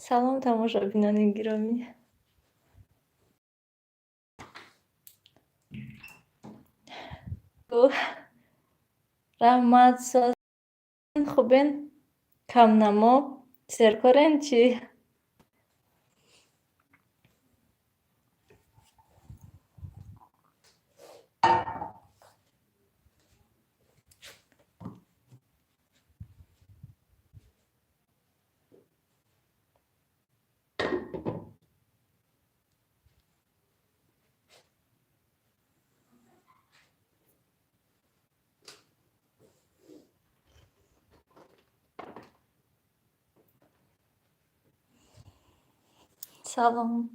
Салом, тамошобинони гиромӣ. Раҳмат, хубен? Камнамо? Серкорен чӣ? Салом.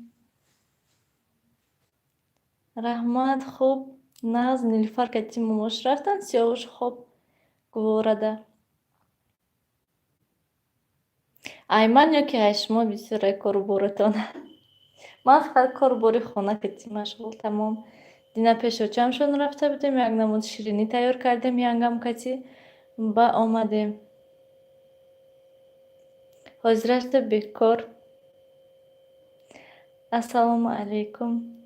Раҳмат, хуб. Нағз, Нилуфар кати момош рафтанд, Сиёвуш хоб гуворада. Ай ман ё ки ай шумо бисёр ай кору боратон? Ман фақат кору бори хона кати машғул, тамом. Дина пеш очамшон рафта будем, як намуд ширинӣ тайёр кардем янгам кати, ба омадем. Ҳозирашда бекор. Ассалому алайкум.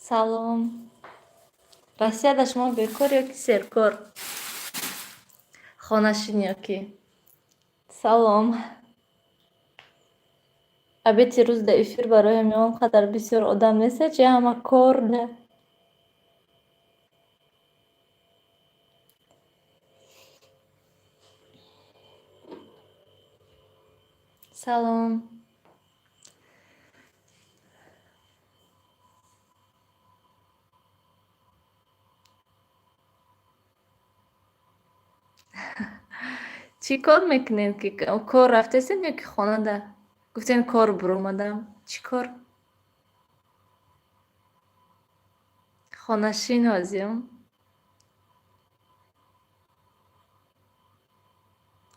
Салом. Россияда шумо бекор ё ки серкор? Хонашин ё ки? Салом. Обеди рӯз дар эфир барои ҳамин он қадар бисёр одам нест, чи ҳама кор да? Салом. Чӣ кор мекунед, ки кор рафтесен ё ки хонада? Гуфтен, кор буромадам. Чӣ кор? Хонашин ҳозиём?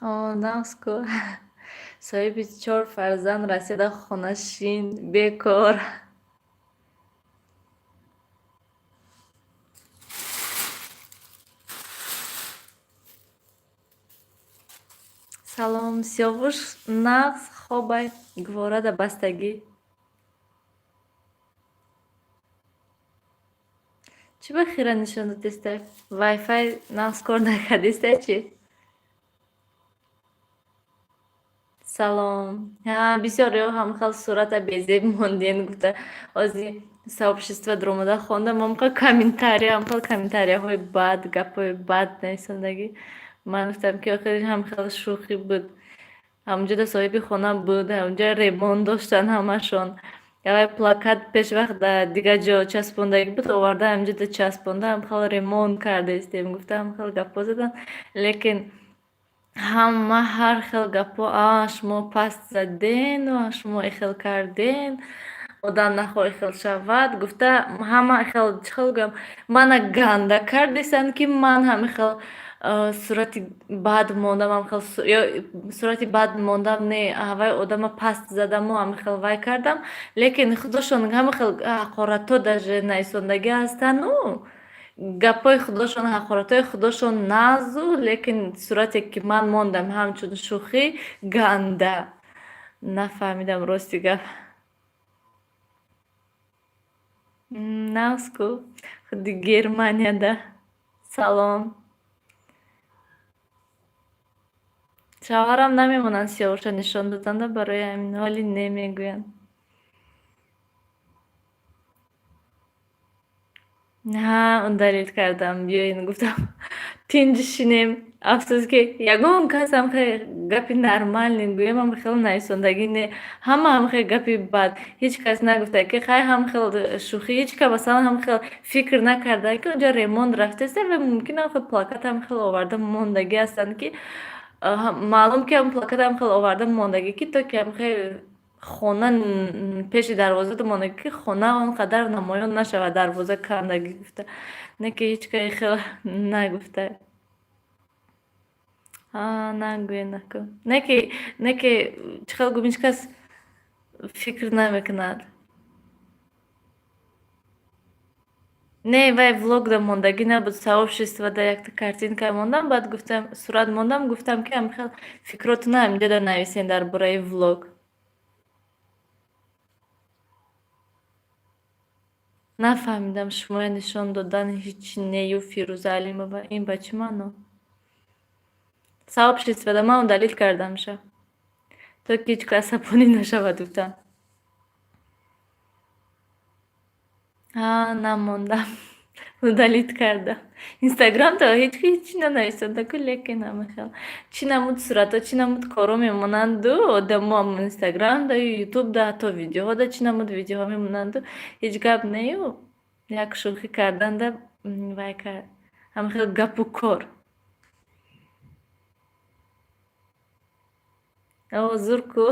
О, нағз ку. Соҳиби чор фарзанд расида, хонашин, бекор. Салом, Сиёвуш нағз хобай, гуворада бастагӣ. Чӣ ба хира нишон додистай? Вайфай нағз кор накардистай чӣ? Салом. Ҳа, бисёриҳо ҳамхел сурата безеб монден гуфта, ози сообщество дуромада хондам, ҳамхел комментария, ҳамхел комментарияҳои бад, гапҳои бад нависондагӣ. Ман гуфтам, ки охир ҳамхел шӯхӣ буд. Ҳамунҷода соҳиби хона буд, ҳамунҷа ремонт доштанд ҳамашон. Явай плакат пешвақт дар дигар ҷо часпондагӣ буд, оварда ҳаминҷода часпонда, ҳамхел ремонт кардаистем гуфта, ҳамхел гапҳо заданд. Лекин ҳама ҳар хел гапҳо: а шумо паст задену, шумо ихел карден, одам нахоҳ ихел шавад гуфта, ҳама ихел, чӣ хел гӯям, мана ганда кардесанд, ки ман ҳамихел сурати бад мондам, ҳамихел ё сурати бад мондам, не, вай одама паст задаму ҳамихел вай кардам, лекин худошон ҳамихел ҳақоратҳо даже нависондагӣ ҳастану, гапҳои худошон, ҳақоратҳои худошон назу, лекин сурате ки ман мондам, ҳамчун шӯхӣ ганда. Нафаҳмидам, рости гап. Нағз ку, худи Германияда. Салом. Шавҳарам намемонанд Сиёвуша нишон доданда, барои ҳамин ҳоли не мегӯянд. Ҳа, удалить кардам, биёин гуфтам, тинҷ шинем. Афсӯс, ки ягон кас ҳамхел гапи нормальный гӯям, ҳамхел нависондагӣ не, ҳама ҳамхел гапи бад. Ҳеҷ кас нагуфта, ки хай, ҳамхел шӯхӣ, ҳеҷ кас масалан ҳамхел фикр накарда, ки онҷа ремонт рафтаста ва мумкин ҳамхел плакат ҳамхел оварда мондагӣ ҳастанд, ки Маълум ки ҳам плакат ҳам хел оварда мондагӣ, ки то ки ҳам хел хона пеши дарвоза мондагӣ, ки хона он қадар намоён нашавад, дарвоза кандагӣ гуфта. Не ки ҳеҷ кай хел нагуфта. Нагӯе, накун. Не ки чӣ хел гум, ҳеҷ кас фикр намекунад. Не, вай влогда мондагӣ набуд, сообществода якта картинка мондам, баъд гуфтам, сурат мондам, гуфтам, ки ҳамихел фикротона ҳаминҷода нависен дар бораи влог. Нафаҳмидам, шумоя нишон додан ҳеҷ нею. Фирӯза Алимова, ин ба чӣ маъно? Сообществода ман удалить кардамша, то ки ҳеҷ кас асабонӣ нашавад, гуфтам. Намондам, удалить кардам. Инстаграмда ҳеҷ ки ҳеҷ нанависондаку, лекин ҳамихел чӣ намуд суратҳо, чӣ намуд корҳо мемонанду одамо инстаграмда, ютубда, ҳатто видеоҳода чӣ намуд видеоҳо мемонанду, ҳеҷ гап нею, як шӯхӣ карданда вай кард, ҳамихел гапу кор. О, зур ку,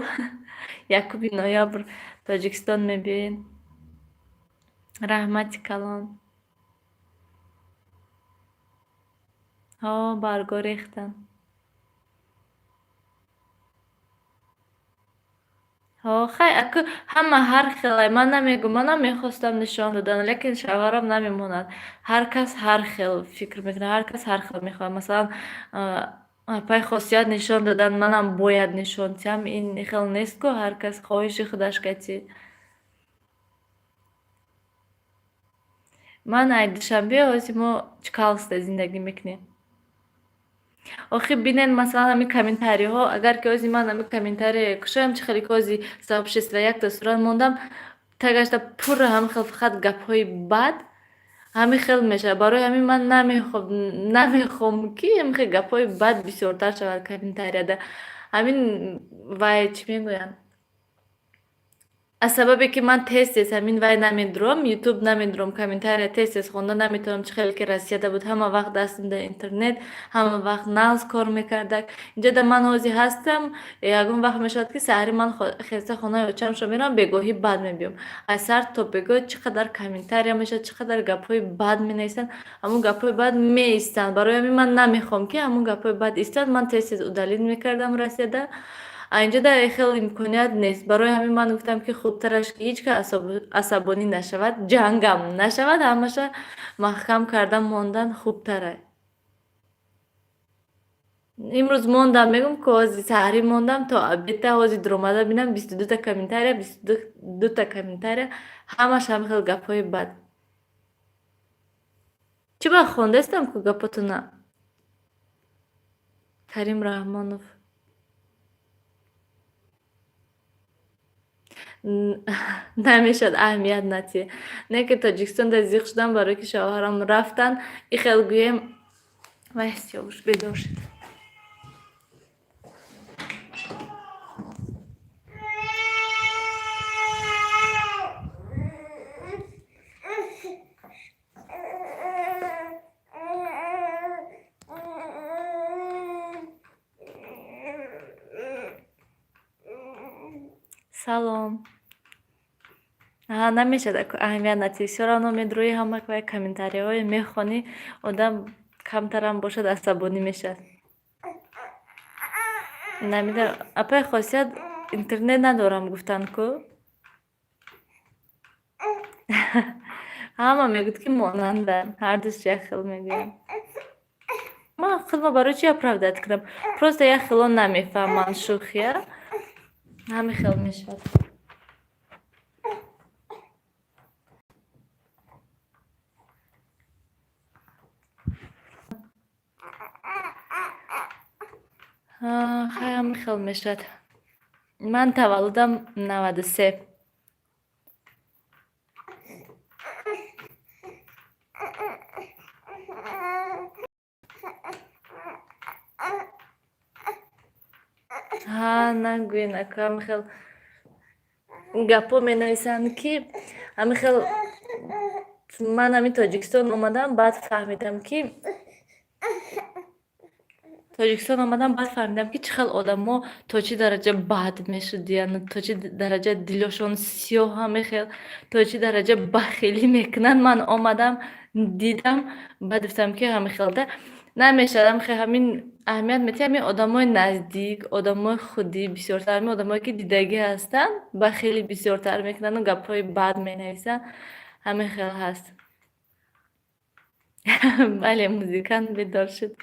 1 ноябр Тоҷикистон мебиёед. Раҳмати калон. Ҳо, баргҳо рехтанд. Ҳо, хай, аку ҳама ҳар хелай. Ман намегӯм, манам мехостам нишон додан, лекин шавҳарам намемонад. Ҳар кас ҳар хел фикр мекунад, ҳар кас ҳар хел мехоҳад. Масалан, апай хосият нишон додан, манам бояд нишон диҳам, ин хел нест ку, ҳар кас хоҳиши худаш кати. Ман ай Душанбе, ҳозир мо Чкаловскда зиндагӣ мекунем. Охир бинед, масалан, ҳамин комментариҳо, агар ки ҳозир ман ҳамин комментарие кушоям, чӣ хеле ки ҳозир сообщество якта сурат мондам, тагашта пурра ҳамин хел фақат гапҳои бад, ҳамин хел мешавад. Барои ҳамин ман намехоҳам, ки ҳамин хел гапҳои бад бисёртар шавад комментарияда. Ҳамин вай, чӣ мегӯянд, аз сабабе ки ман тез тез ҳамин вай намедурам, ютуб намедурам, комментария тез тез хонда наметавонам, чӣ хеле ки Россияда буд, ҳама вақт дастам дар интернет, ҳама вақт нағз кор мекардак. Инҷода ман ҳозир ҳастам, ягон вақт мешавад, ки саҳари ман хеста хонаи очамшо меравам, бегоҳӣ баъд мебиём. Аз сар то бегоҳ чӣ қадар комментария мешавад, чӣ қадар гапҳои бад менависанд, ҳамун гапҳои бад меистанд. Барои ҳамин ман намехоҳам, ки ҳамун гапҳои бад истад, ман тез тез удалить мекардам Россияда. А инҷода хел имконият нест. Барои ҳамин ман гуфтам, ки хубтараш, ки ҳеҷ кас асабонӣ нашавад, ҷангам нашавад, ҳамаша маҳкам карда мондан хубтара. Имрӯз мондам, мегӯм ки ҳозир саҳарӣ мондам то обедта, ҳозир дуромада бинам, 22та комментария, 22та комментария, ҳамаш ҳамин хел гапҳои бад. Чӣ ба хондаистам ку гапотона? Карим Раҳмонов. Намешавад аҳамият натиҳ. Не ки Тоҷикистонда зиқ шудам, барое ки шавҳарам рафтанд, и хел гӯем, вай Сиёвуш бедор шуд. Салом. Намешавад аҳамият натиҳ. Всё равно медурӯи, ҳама вай комментариҳое мехонӣ, одам камтарам бошад, асабонӣ мешавад. Намедонам, апай хосият интернет надорам гуфтанд ку. Ҳама мегӯяд, ки монанданд, ҳардуш як хел мегӯянд. Ман худро барои чӣ оправдать кунам? Просто як хело намефаҳманд шӯхия. Ҳамин хел мешавад. Хай, ҳамин хел мешавад. Ман таваллудам 93. Ҳа, нагӯен, ака, ҳамин хел гапҳо менависанд, ки ҳамин хел ман ҳамин Тоҷикистон омадам, баъд фаҳмидам, ки Тоҷикистон омадам, баъд фаҳмидам, ки чӣ хел одамо то чӣ дараҷа бад мешудиянд, то чӣ дараҷа дилошон сиёҳ, ҳаме хел, то чӣ дараҷа бахилӣ мекунанд. Ман омадам, дидам, баъд гуфтам, ки ҳаме хелда намешавад. Ҳамин ҳамин аҳамият медиҳад, ҳамин одамои наздик, одамои худӣ бисёртар, ҳамин одамое ки дидагӣ ҳастанд, бахилӣ бисёртар мекунанду гапҳои бад менависанд. Ҳамин хел ҳаст. Бале, музикант бедор шуд.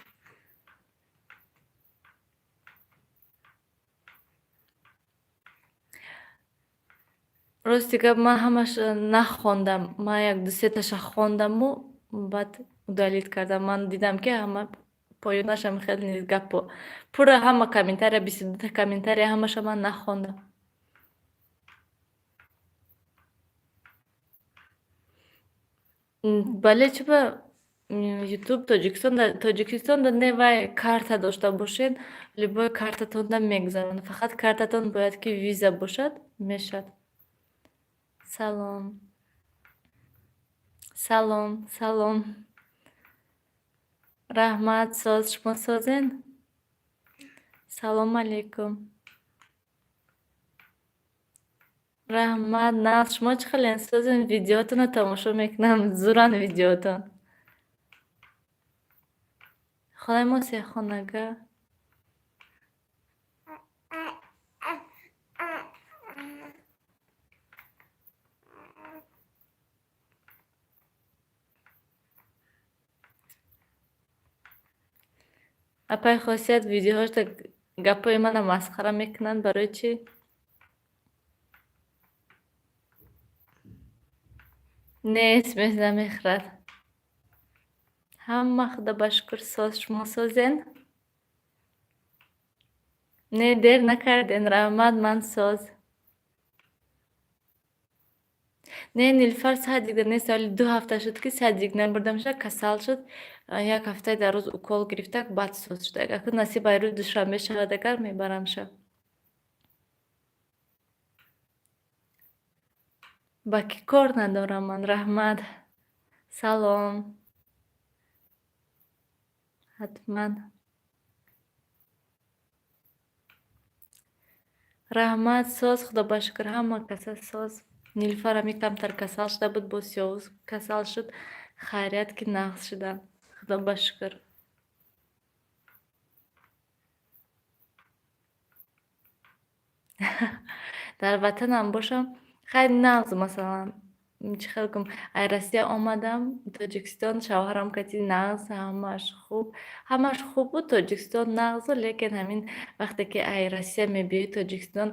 Рости гап, ман ҳамаша нахондам. Ман як ду сеташа хондаму баъд удалить кардам. Ман дидам, ки ҳама поёнашам хеле низ гапо пурра, ҳама комментария, 22та комментария, ҳамаша ман нахондам. Бале, чиба Ютуб Тоҷикистонда не, вай карта дошта бошед, любой картатонда мегузаранд. Фақат картатон бояд ки виза бошад, мешавад. Салом, салом, салом. Раҳмат, соз, шумо созен? Салому алейкум. Раҳмат, нағз, шумо чӣ хелен, созен? Видеотонро тамошо мекунам, зуран видеотон. Хонаи мо сехонага. Апаи Хосият видеоҳошда гапҳои мана масхара мекунанд, барои чӣ? Не, смс намехӯрад. Ҳама худо ба шукр соз, шумо созен? Не, дер накарден, раҳмат, ман соз. Не, Нилуфар садик нест, ҳоли 2 ҳафта шуд, ки садик набурдамша, касал шуд. Як ҳафтаи дар рӯз укол гирифта, баъд соз шуд. Акун насиб ай рӯзи душанбе шавад, агар мебарамша. Ба кӣ кор надорам ман, раҳмат. Салом. Ҳатман. Раҳмат, соз, худо ба шукр, ҳама каса соз. Нилуфар ҳами камтар касал шуда буд, боз Сиёвуз касал шуд. Хайрият, ки нағз шуданд. Худо ба шукр. Дар ватанам бошам, хайр, нағз, масалан, чӣ хел гум, ай Россия омадам Тоҷикистон, шавҳарам кати нағз, ҳамааш хуб. Ҳамааш хуб буд, Тоҷикистон нағзу, лекин ҳамин вақте ки ай Россия мебиёӣ Тоҷикистон,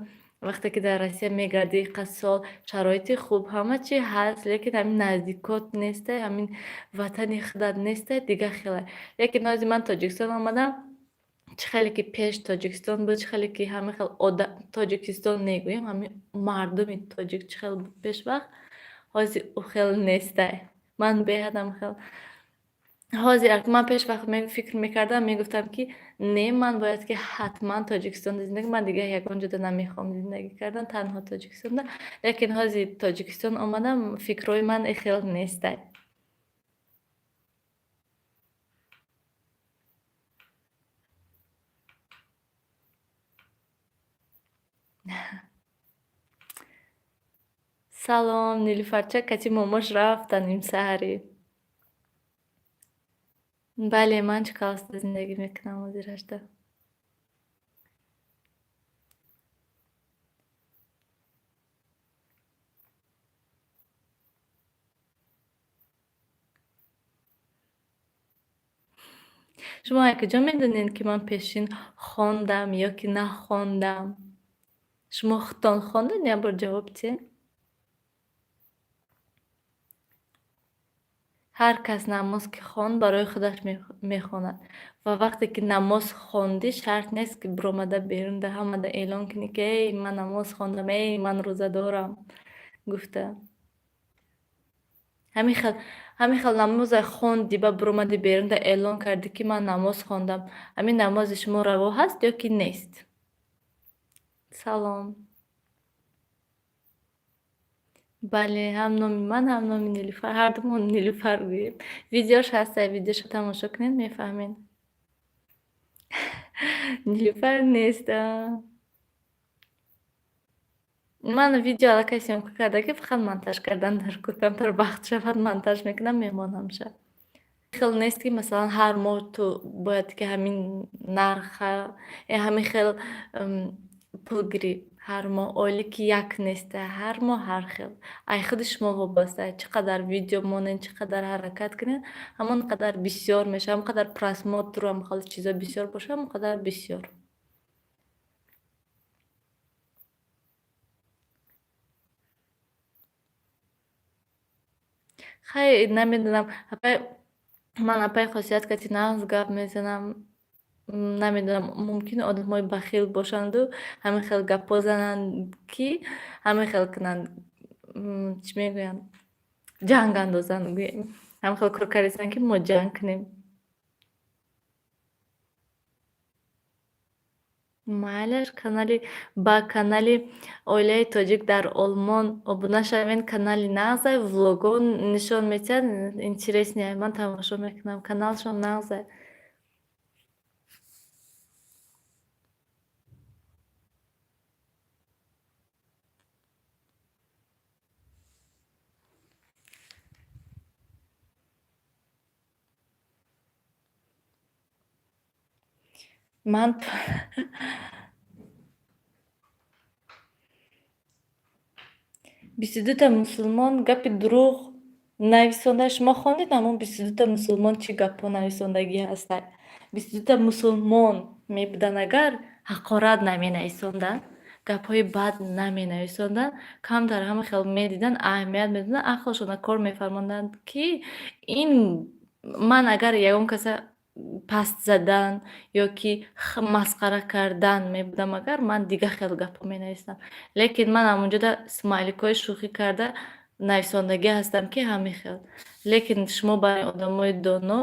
вақте ки дар Россия мегардӣ иққад сол, шароити хуб, ҳама чи ҳаст, лекин ҳамин наздикот нестай, ҳамин ватани худат нестай, дигар хелай. Лекин ҳозир ман Тоҷикистон омадам, чӣ хеле ки пеш Тоҷикистон буд, чӣ хеле ки ҳамин хел Тоҷикистон негӯем, ҳамин мардуми тоҷик чӣ хел буд пешвақт, ҳозир ӯ хел нестай. Ман беҳадам хел ҳозир ман пешвақт фикр мекардам, мегуфтам, ки не, ман бояд ки ҳатман Тоҷикистонда зиндагӣ, ман дигар ягон ҷода намехоҳам зиндагӣ кардан, танҳо Тоҷикистонда. Лекин ҳозир Тоҷикистон омадам, фикрҳои ман и хел нестай. Салом, Нилуфарча кати момош рафтан нимсаҳарӣ. Бале, ман Чкаловсда зиндагӣ мекунам ҳозир ҳашта. Шумо аз куҷо медонед, ки ман пешин хондам ё ки нахондам? Шумо худтон хондед, як бор ҷавоб диҳед. Ҳар кас намоз ки хонд, барои худаш мехонад. Ва вақте ки намоз хондӣ, шарт нест, ки биромада берун да ҳамада эълон кунӣ, ки эй, ман намоз хондам, эй, ман рӯзадорам гуфта. Ҳамин хел намозе хонди ба биромадӣ берун да эълон кардӣ, ки ман намоз хондам. Ҳамин намози шумо раво ҳаст ё ки нест? Салом. Бале, ҳам номи ман, ҳам номи Нилуфар, ҳардумон Нилуфар гӯем. Видеош ҳаста, видеошо тамошо кунед, мефаҳмед. Нилуфар нест. Ман видео аллакай съёмка карда, ки фақат монтаж кардан дар кор, камтар вақт шавад, монтаж мекунам, мемонамша. Хел нест, ки масалан ҳар моҳ ту бояд ки ҳамин нарха, ҳамин хел пул гирӣ. Ҳар моҳ ойлики як неста, ҳар моҳ ҳар хел. Ай худи шумо вобаста, чӣ қадар видео монед, чӣ қадар ҳаракат кунед, ҳамон қадар бисёр мешавад, ҳамон қадар просмотру ҳамон хел чизо бисёр бошад, ҳамон қадар бисёр. Хай, намедонам, апай, ман апай Хосият кати нағз гап мезанам. Намедонам, мумкин одамҳои бахил бошанду ҳамин хел гапҳо зананд, ки ҳамин хел кунанд, чӣ мегӯянд, ҷанг андозанд, гӯем. Ҳамин хел кор кардистанд, ки мо ҷанг кунем. Майлаш, канали ба канали Оилаи тоҷик дар Олмон обуна шавед. Канали нағзай, влогҳо нишон медиҳад, интересный, ман тамошо мекунам. Каналшон нағзай. Ман 22та мусулмон гапи дурӯғ нависонда. Шумо хондед, ҳамон 22та мусулмон чӣ гапҳо нависондагӣ ҳастанд? 22та мусулмон мебуданд агар, ҳақорат наменависонданд, гапҳои бад наменависонданд, камтар ҳама хел медиданд, аҳамият медоданд, ақлшона кор мефармонданд, ки ин ман агар ягон каса паст задан ё ки масхара кардан мебудам агар, ман дигар хел гапҳо менавистам. Лекин ман ҳамонҷода смайликҳои шӯхӣ карда нависондагӣ ҳастам, ки ҳамин хел. Лекин шумо барои одамои доно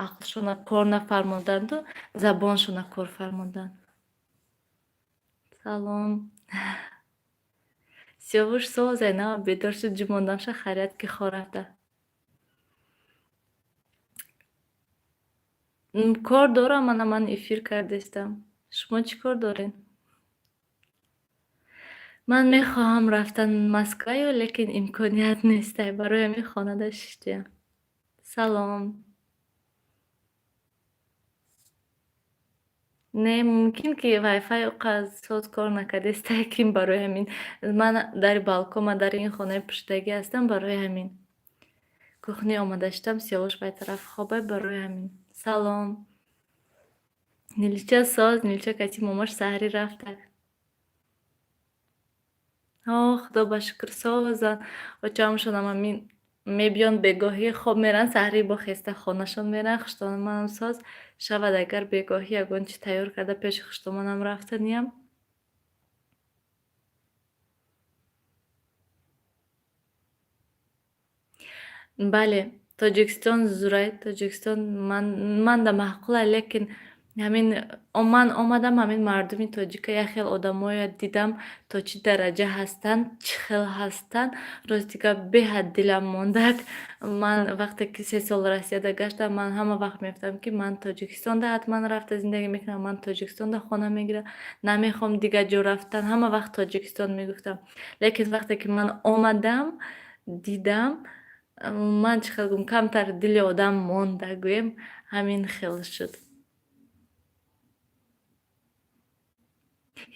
ақлшона кор нафармонданду забоншона кор фармонданд. Салом. Сиёвуш соз, Зайнаб бедор шуд, ҷумондамша, хайрият, ки хор рафта. Кор дорам, ана ман эфир кардестам. Шумо чӣ кор доред? Ман мехоҳам рафтан Москваю, лекин имконият нестай, барои ҳамин хонада шиштиям. Салом. Не, мумкин ки вайфай оқа соз кор накардестай, ки барои ҳамин ман дари балкон, ман дари ин хонаи пуштагӣ ҳастам, барои ҳамин. Кухня омада шудам, Сиёвуш бай тараф хобай, барои ҳамин. Салом. Нилча соз, Нилча кати момаш саҳарӣ рафтак. О, худо ба шукр, созанд. Очаамшонам ҳамин мебиёнд, бегоҳӣ хоб меранд, саҳарӣ бо хеста хонашон меранд. Хуштоманам соз шавад, агар бегоҳӣ ягон чиз тайёр карда пеши хуштоманам рафтаниям. Бале, Тоҷикистон зурай, Тоҷикистон ман да маъқулай, лекин ҳамин ман омадам, ҳамин мардуми тоҷика як хел одамоя дидам, то чӣ дараҷа ҳастанд, чӣ хел ҳастанд. Рости гап, беҳад дилам мондак. Ман вақте ки 3 сол Россияда гаштам, ман ҳама вақт мегуфтам, ки ман Тоҷикистонда ҳатман рафта зиндагӣ мекунам, ман Тоҷикистонда хона мегирам, намехоҳам дигар ҷо рафтан, ҳама вақт Тоҷикистон мегуфтам. Лекин вақте ки ман омадам, дидам, ман чӣ хел гӯм, камтар дили одам монда, гӯем, ҳамин хел шуд.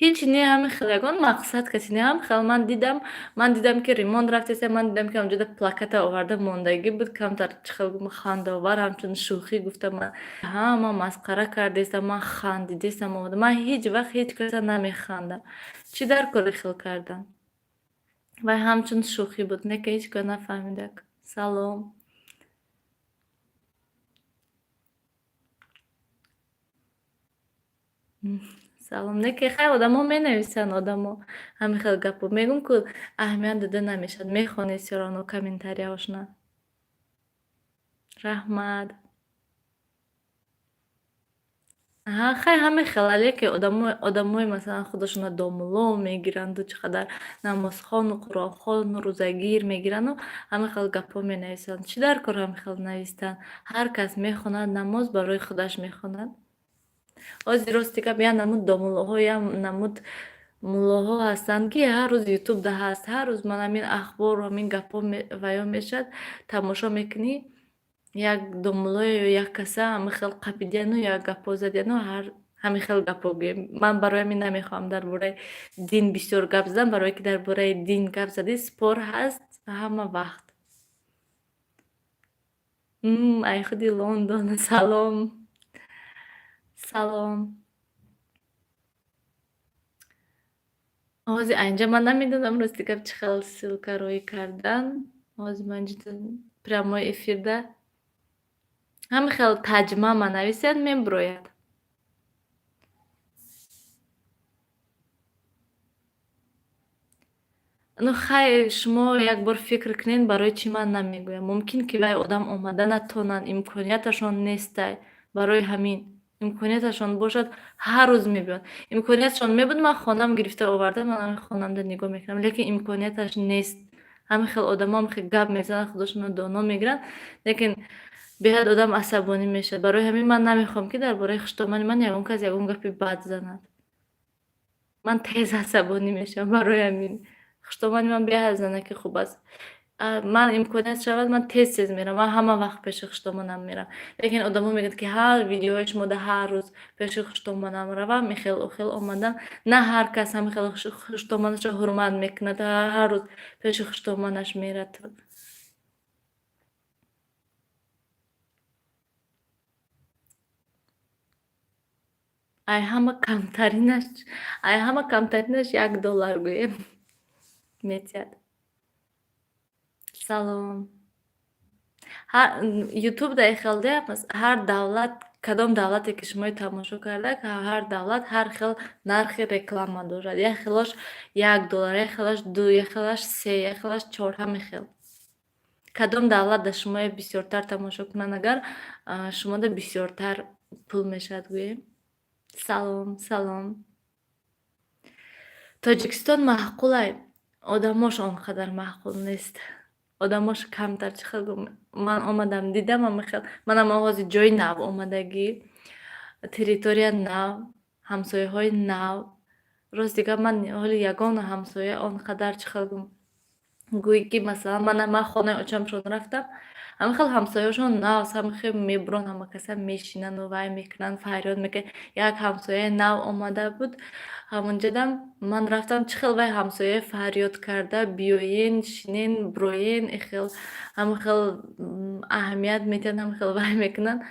Ҳеҷ не, ҳамин хел ягон мақсад касе не, ҳамин хел ман дидам, ки ремонт рафтеста, ман дидам, ки ҳамонҷода плаката оварда мондагӣ буд, камтар чӣ хел гӯм, хандаовар, ҳамчун шӯхӣ гуфта, ман ҳама масхара кардестам, ман хандидестам омада. Ман ҳеҷ вақт ҳеҷ каса намехандам. Чӣ дар кори хел кардан? Вай ҳамчун шӯхӣ буд, не ки ҳеҷ гоҳ нафаҳмидак. Салом. Салом. Не ки хай, одамо менависанд, одамо ҳамин хел гапҳо. Мегӯм, ку аҳамият дода намешавад. Мехонед всё равно комментарияҳошона. Раҳмат. Ҳа, хай, ҳамин хел, леки одамои масалан худашонро домулло мегиранду, чӣ қадар намозхону қуръонхону рӯзагир мегиранду, ҳамин хел гапҳо менависанд. Чӣ дар кор ҳамин хел навистан? Ҳар кас мехонад, намоз барои худаш мехонад. Ҳозир, рости гап, як намуд домуллоҳо, як намуд муллоҳо ҳастанд, ки ҳар рӯз ютубда ҳаст, ҳар рӯз ман ҳамин ахбору ҳамин гапҳо ваё мешавад, тамошо мекунӣ, як домуллое ё як каса ҳамин хел қапидияну як гапҳо задияну ҳар ҳамин хел гапҳо гӯем. Ман барои ҳамин намехоҳам дар бораи дин бисёр гап задан, барое ки дар бораи дин гап задӣ, спор ҳаст ҳама вақт. Ай худи Лондон салом. Салом. Ҳозир айнҷа ман намедонам, рости гап, чӣ хел ссылка роӣ кардан. Ҳозир ман ҷиддан прямой эфирда ҳамин хел таҷма ма нависед, мебурояд. Ну хайр, шумо як бор фикр кунед, барои чӣ ман намегӯям. Мумкин ки вай одам омада натонанд, имконияташон нестай. Барои ҳамин имконияташон бошад, ҳар рӯз мебиёнд. Имконияташон мебуд, ман хонам гирифта оварда, ман ҳамин хонамда нигоҳ мекунам, лекин имконияташ нест. Ҳамин хел одамо ҳам хел гап мезананд, худошонро доно мегиранд, лекин беҳад одам асабонӣ мешавад. Барои ҳамин ман намехоҳам, ки дар бораи хуштомани ман ягон кас ягон гапи бад занад. Ман тез асабонӣ мешавам, барои ҳамин. Хуштомани ман беҳад занаки хуб аст. Ман имконият шавад, ман тез тез мерам. Ман ҳама вақт пеши хуштоманам мерам. Лекин одамо мегӯянд, ки ҳар видеоҳои шумода ҳар рӯз пеши хуштоманам равам, ихел ухел омадам. На ҳар кас ҳамин хел хуштоманашро ҳурмат мекунад, ҳар рӯз пеши хуштоманаш мерад. Ай ҳама камтаринаш, ай ҳама камтаринаш $1 гӯем метиҳад. Салом. Ютуб дар хелдеам ҳар давлат, кадом давлате ки шумои тамошо карда, ҳар давлат ҳар хел нархи реклама дорад. Як хелош $1, як хелаш ду, як хелаш се, як хелаш чор, ҳамин хел. Кадом давлат дар шумои бисёртар тамошо кунанд, агар шумода бисёртар пул мешавад, гӯем. Салом, салом. Тоҷикистон маъқулай, одамош он қадар маъқул нест. Одамош камтар, чӣ хел гӯм, ман омадам, дидам ҳамин хел. Манам оғози ҷои нав омадагӣ, территория нав, ҳамсояҳои нав. Рости гап, ман ҳоли ягона ҳамсоя он қадар, чӣ хел гӯм, гӯӣ ки масалан ман хонаи очамшон рафтам, ҳамин хел ҳамсояҳошон нав, ҳамин хел мебуранд, ҳама каса мешинану вай мекунанд, фарёд мекунанд. Як ҳамсояи нав омада буд, ҳамонҷадам ман рафтам, чӣ хел вай ҳамсоя фарёд карда, биёен, шинен, бироен, ихел ҳамин хел аҳамият медиҳанд, ҳамин хел вай мекунанд.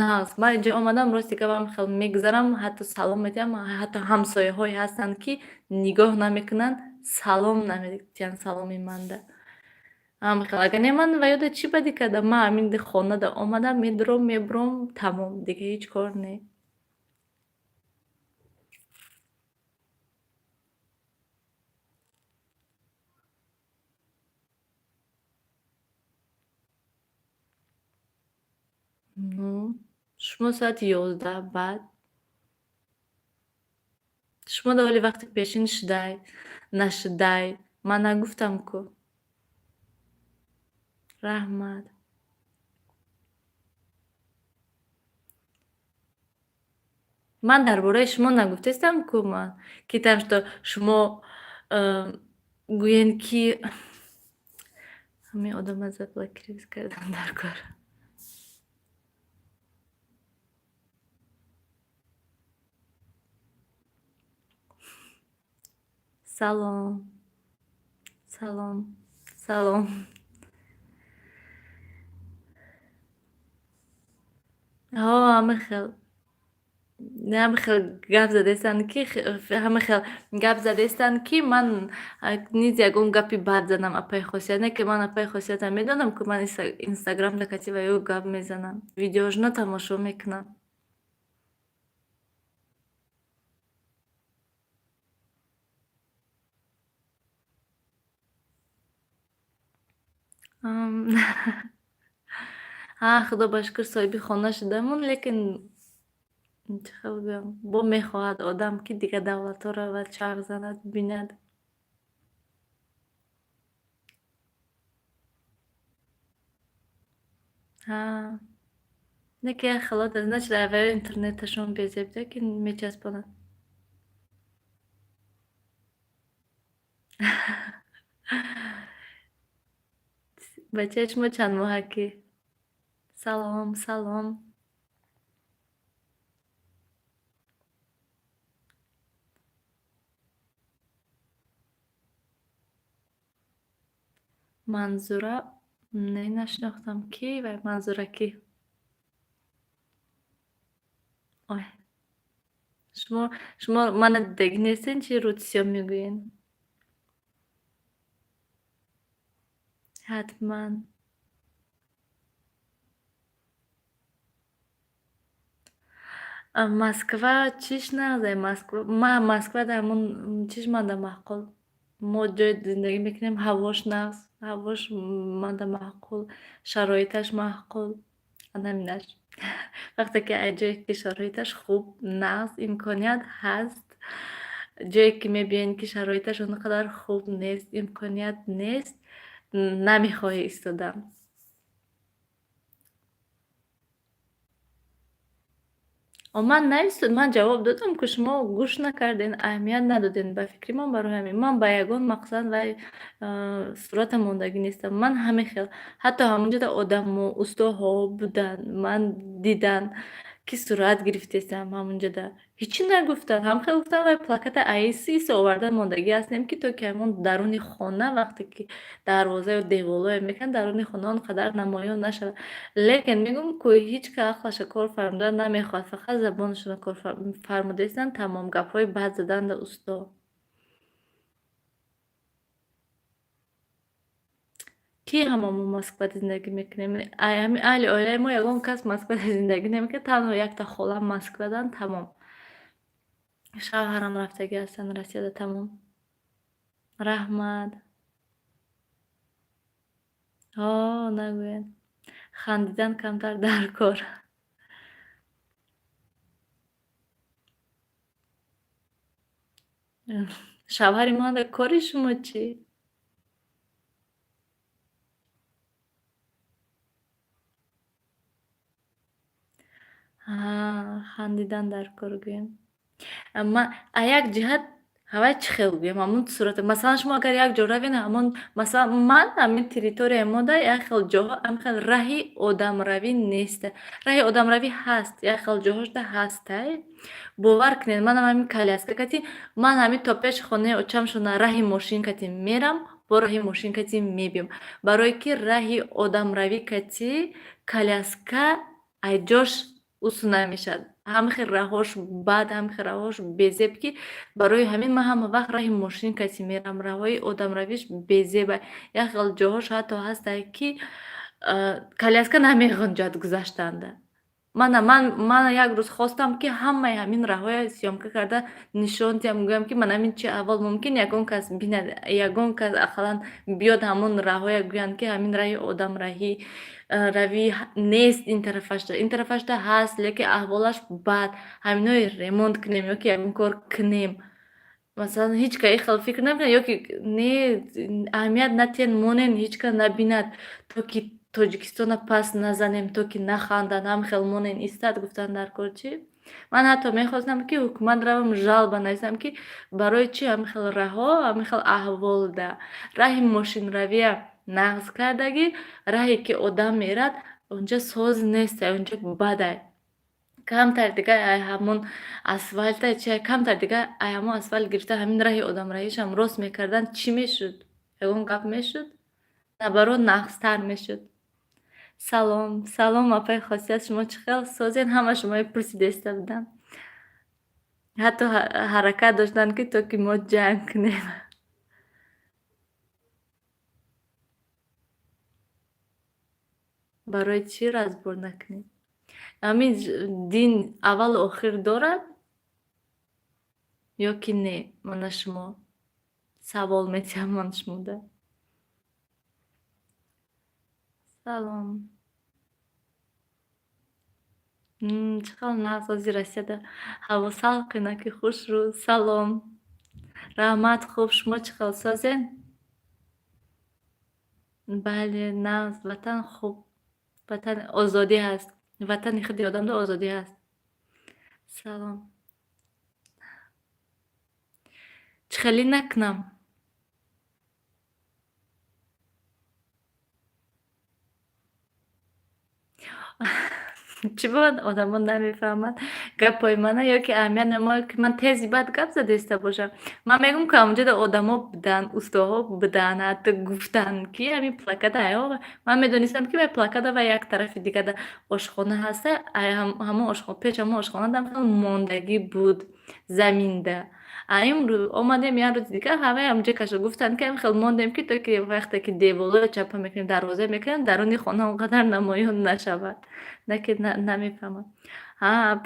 Нағз. Ман инҷо омадам, рости гап, ҳамин хел мегузарам, ҳатто салом медиҳам, ҳатто ҳамсояҳое ҳастанд, ки нигоҳ намекунанд, салом намедиҳанд саломи манда. Ҳамин хел. Агар не, ман ва ёда чӣ бадӣ кардам? Ман ҳамин хонада омадам, медуром, мебуром, тамом, дига ҳеҷ кор не. Ну, шумо соати 11 баъд. Шумо дар ҳоли вақти пешин шудай, нашудай, ман нагуфтам ку. Раҳмат. Ман дар бораи шумо нагуфтаистам ку ман, ки там что шумо гӯен ки ҳамин одама заблокировать кардан дар кор. Салом. Салом. Салом. Ҳо, ҳамин хел. Ҳамин хел гап задаистанд, ки ҳамин хел гап задаистанд, ки ман низ ягон гапи бад занам апаи Хосият. Не ки ман апаи Хосиятам медонам, ки ман инстаграмда кати ва ё гап мезанам. Видеоҳошона тамошо мекунам. Ҳа, худо ба шукр, соҳиби хона шудамун, лекин чӣ хел гӯям, бо мехоҳад одам, ки дигар давлатҳо равад, чарх занад, бинад. Ҳа. Не ки як хело значит аввал интернеташон безебда ки мечаспонад. Бачаи шумо чанд моҳа ки? Салом, салом. Манзура не нашинохтам. Ки вай Манзура кӣ? Ой. Шумо мана дидагӣ нестен, чи рӯтсиё мегӯен? Ҳатман. Москва чиш нағзе, Москва ма Москва дар ҳамон чиш манда маъқул. Мо ҷое зиндагӣ мекунем, ҳавош нағз, ҳавош манда маъқул, шароиташ маъқул. Ана ҳаминаш. Вақте ки аз ҷое ки шароиташ хуб, нағз, имконият ҳаст, ҷое ки мебиёед ки шароиташ он қадар хуб нест, имконият нест, намехоҳӣ истодан. Ман наистод, ман ҷавоб додам, ки шумо гӯш накарден, аҳамият надоден ба фикри ман барои ҳамин. Ман ба ягон мақсад вай сурата мондагӣ нестам. Ман ҳамин хел ҳатто ҳамонҷода одамо, устоҳо буданд, ман дидан ки сурат гирифтесам ҳамонҷода. Ҳечӣ нагуфтанд. Ҳам хел гуфтанд вай плаката аиси оварда мондагӣ ҳастем, ки то ки ҳамон даруни хона вақте ки дарвоза ё деволое мекунанд, даруни хона он қадар намоён нашавад. Лекин мегӯм, ку ҳеҷ ка ақлаша кор фармудан намехоҳад, фақат забонашонро кор фармудаистанд, тамом гапҳои бад заданда усто. Ки ҳама мо Москвада зиндагӣ мекунем? Ҳамин аҳли оилаи мо ягон кас Москвада зиндагӣ намекунад, танҳо якта холам Москвадан, тамом. Шавҳарам рафтагӣ ҳастанд Россияда, тамом. Раҳмат. Ҳо, нагӯед. Хандидан камтар дар кор. Шавҳари ман кори шумо чӣ? Хандидан дар кор гӯем. Ман а як ҷиҳат ҳавай чӣ хел гӯем, ҳамон сурата. Масалан, шумо агар як ҷо равед, ҳамон масалан ман ҳамин территорияи мода як хел ҷоҳо ҳамин хел раҳи одамравӣ нест. Раҳи одамравӣ ҳаст, як хел ҷоҳошда ҳастай. Бовар кунед, манам ҳамин коляска кати, ман ҳамин то пеши хонаи очамшона раҳи мошин кати мерам, бо раҳи мошин кати мебиём. Барое ки раҳи одамравӣ кати коляска ай ҷош усу намешавад. Ҳамин хел раҳош бад, ҳамин хел раҳош безеб, ки барои ҳамин ман ҳама вақт раҳи мошин кати мерам. Раҳҳои одамравиш безеба. Як хел ҷоҳош ҳатто ҳастай, ки коляска намеғунҷад гузаштанда. Мана ман як рӯз хостам, ки ҳамаи ҳамин раҳҳоя съёмка карда нишон диҳам, гӯям, ки ман ҳамин чи аввал мумкин ягон кас бинад, ягон кас ақаллан биёд ҳамон раҳҳоя гӯянд, ки ҳамин раҳи одамраҳӣ равӣ нест ин тарафашда, ин тарафашда ҳаст, лекин аҳволаш бад. Ҳаминои ремонт кунем ё ки ягон кор кунем. Масалан, ҳеҷ ка ин хел фикр намекунад, ё ки не аҳамият натиҳен, монен, ҳеҷ ка набинад, то ки Тоҷикистона пас назанем, то ки наханданд, ҳам хел монен истад гуфтанд дар кор чӣ? Ман ҳатто мехостам, ки ҳукумат равам жалоба нависам, ки барои чӣ ҳамин хел раҳҳо, ҳамин хел аҳволда. Раҳи мошинравия нағз кардагӣ, раҳе ки одам мерад, онҷа соз нестай, онҷа бадай. Камтар дига ай ҳамон асфальта чи камтар дига ай ҳамон асфальт гирифта ҳамин раҳи одамравишам рост мекарданд, чӣ мешуд? Ягон гап мешуд? Наоборот нағзтар мешуд. Салом, салом апаи Хосият, шумо чӣ хел созед? Ҳама шумои пурсидаиста будам. Ҳатто ҳаракат доштанд, ки то ки мо ҷанг кунем. Барои чӣ разбор накунем? Ҳамин дин аввалу охир дорад ё ки не? Мана шумо савол метиҳам ман шумода. Салом. Чӣ хел нағз ози Россияда ҳаво салқина ки хушрӯ. Салом. Раҳмат, хуб, шумо чӣ хел созед? Бале, нағз, ватан хуб, ватан озодӣ ҳаст. Ватани худи одамда озодӣ ҳаст. Салом. Чӣ хеле накунам? Чӣ бояд одамо намефаҳманд гапҳои мана ё ки аҳамият намояд, ки ман тези баъд гап задаиста бошам. Ман мегӯям, ки ҳамонҷода одамо будан, устоҳо будан, ҳатто гуфтанд, ки ҳамин плаката айо. Ман медонистам, ки вай плаката вай як тарафи дигада ошхона ҳаста, ҳамон пеш ҳамон ошхона дам мондагӣ буд заминда. А имрӯз омадем як рӯзи дигар, ҳамаи ҳамонҷо кашо гуфтанд, ки ҳамин хел мондем, ки то ки вақте ки деволоро чапа мекунем, дарвоза мекунем, даруни хона он қадар намоён нашавад. На ки намефаҳмам. Ҳа,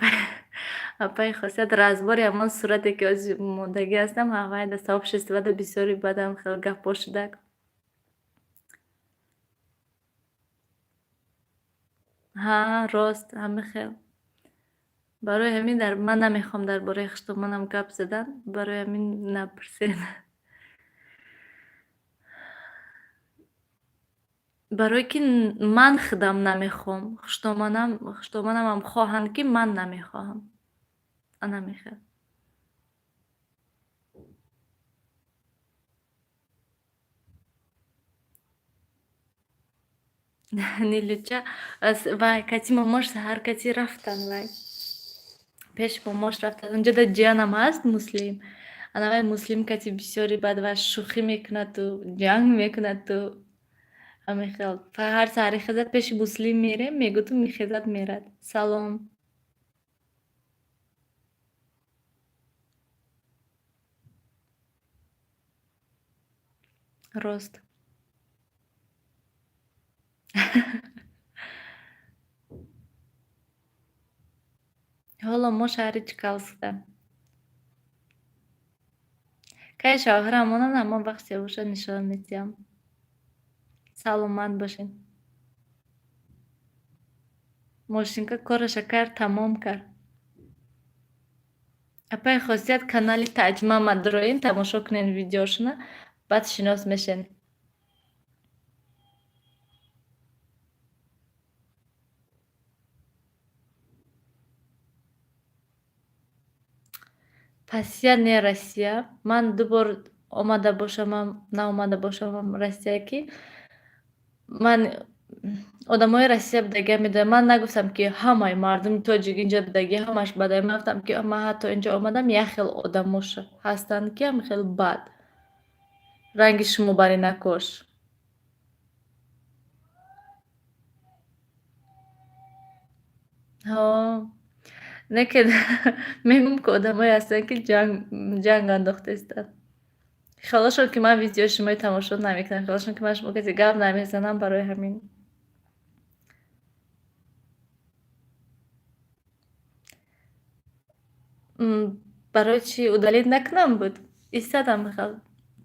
апаи Хосият, разбори ҳамон сурате, ки ҳозир мондагӣ ҳастам, ҳамаи да сообществода бисёри бадам хел гапҳо шудак. Ҳа, рост, ҳамин хел. Барои ҳамин ман намехоҳам дар бораи хуштоманам гап задан, барои ҳамин напурсед. Барое ки ман худам намехоҳам, хуштоманамам хоҳанд, ки ман намехоҳам. Ана мехел. Нилуча вай кати момош саҳар кати рафтан вай. Пеши момош рафтан. Унҷода ҷиянам ҳаст Муслим. Ана вай Муслим кати бисёри баъд вай шӯхӣ мекунаду ҷанг мекунаду ҳамин хел. Ҳар саҳари хезад пеши Муслим мерем, мегӯту мехезад мерад. Салом. Рост. Ҳоло мо шаҳри Чкалскда. Кай шавҳарам монанд, ҳамон вақт севуша нишон медиҳам. Саломат бошед. Мошинка кораша кард, тамом кард. Апаи Хосият, канали Таҷмама дуроин, тамошо кунед видеошона, баъд шинос мешен. Пасия не Россия. Ман ду бор омада бошамам, наомада бошамам Россия, ки ман одамои Россия будагиам медонам. Ман нагуфтам, ки ҳамаи мардуми тоҷик инҷо будагӣ ҳамаш бадай. Ман гуфтам, ки ман ҳатто инҷо омадам, як хел одамо ҳастанд, ки ҳам хел бад. Ранги шумо бари накош. Ҳо. Не ки мегӯм, ки одамое ҳастанд, ки ҷанг андохтаистанд. Хиёлашон, ки ман видеои шумои тамошо намекунам, хиёлашон, ки ман шумо касе гап намезанам, барои ҳамин. Барои чӣ удалить накунам буд? Истадам хел,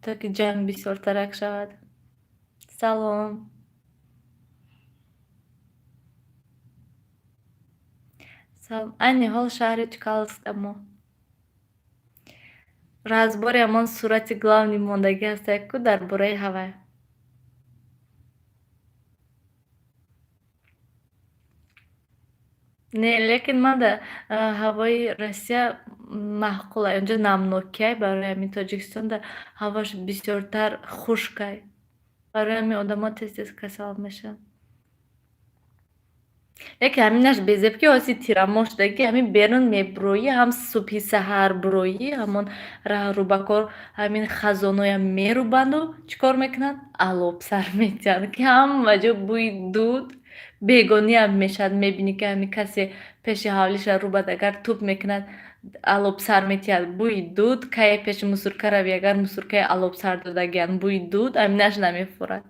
то ки ҷанг бисёртарак шавад. Салом. Салом. Айни ҳол шаҳри Чкалскда мо. Разбори ҳамон сурати главный мондагӣ ҳастак ку дар бораи ҳавай. Не, лекин ман да ҳавои Россия маъқулай. Онҷо намнокиай, барои ҳамин Тоҷикистонда ҳавош бисёртар хушкай. Барои ҳамин одамо тез-тез касал мешаванд. Лекин ҳаминаш безеб, ки ҳози тирамоҳ шудагӣ, ҳамин берун мебуроӣ, ҳам субҳи саҳар буроӣ, ҳамон раҳрубакор ҳамин хазоноям мерубанду чӣ кор мекунанд? Алоб сар метиҳанд, ки ҳама ҷо бӯи дуд, бегониам мешавад. Мебинӣ, ки ҳамин касе пеши ҳавлиша рубад, агар туп мекунад, алоб сар метиҳад, бӯи дуд, кае пеши мусурка равӣ, агар мусуркаи алоб сар додагианд, бӯи дуд, ҳаминаш намефурад.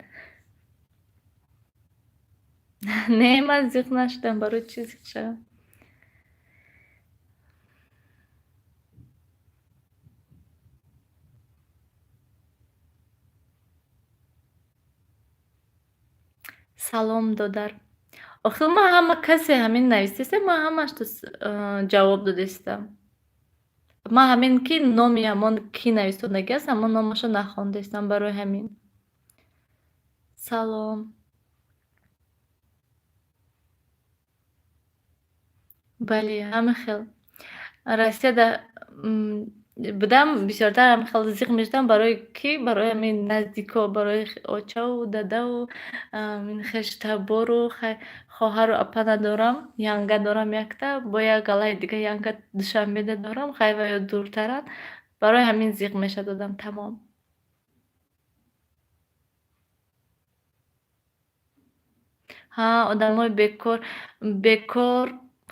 Не, ман зиқ нашудам, барои чӣ зиқ шавам? Салом, додар. Охир ман ҳама касе ҳамин нависеста, ман ҳамашто ҷавоб додистам. Ман ҳамин ки номи ҳамон ки нависондагӣ аст, ҳамон номашро нахондистам, барои ҳамин. Салом. Бале, ҳамин хел. Россияда будам, бисёртар ҳамин хел зиқ мешудам, барои ки барои ҳамин наздико, барои очаву дадаву хештабору хоҳару апа надорам, янга дорам якта, бо як галаи дига янга Душанбеда дорам, хай ва ё дуртаранд. Барои ҳамин зиқ мешавад одам тамом. Ҳа, одамои бекор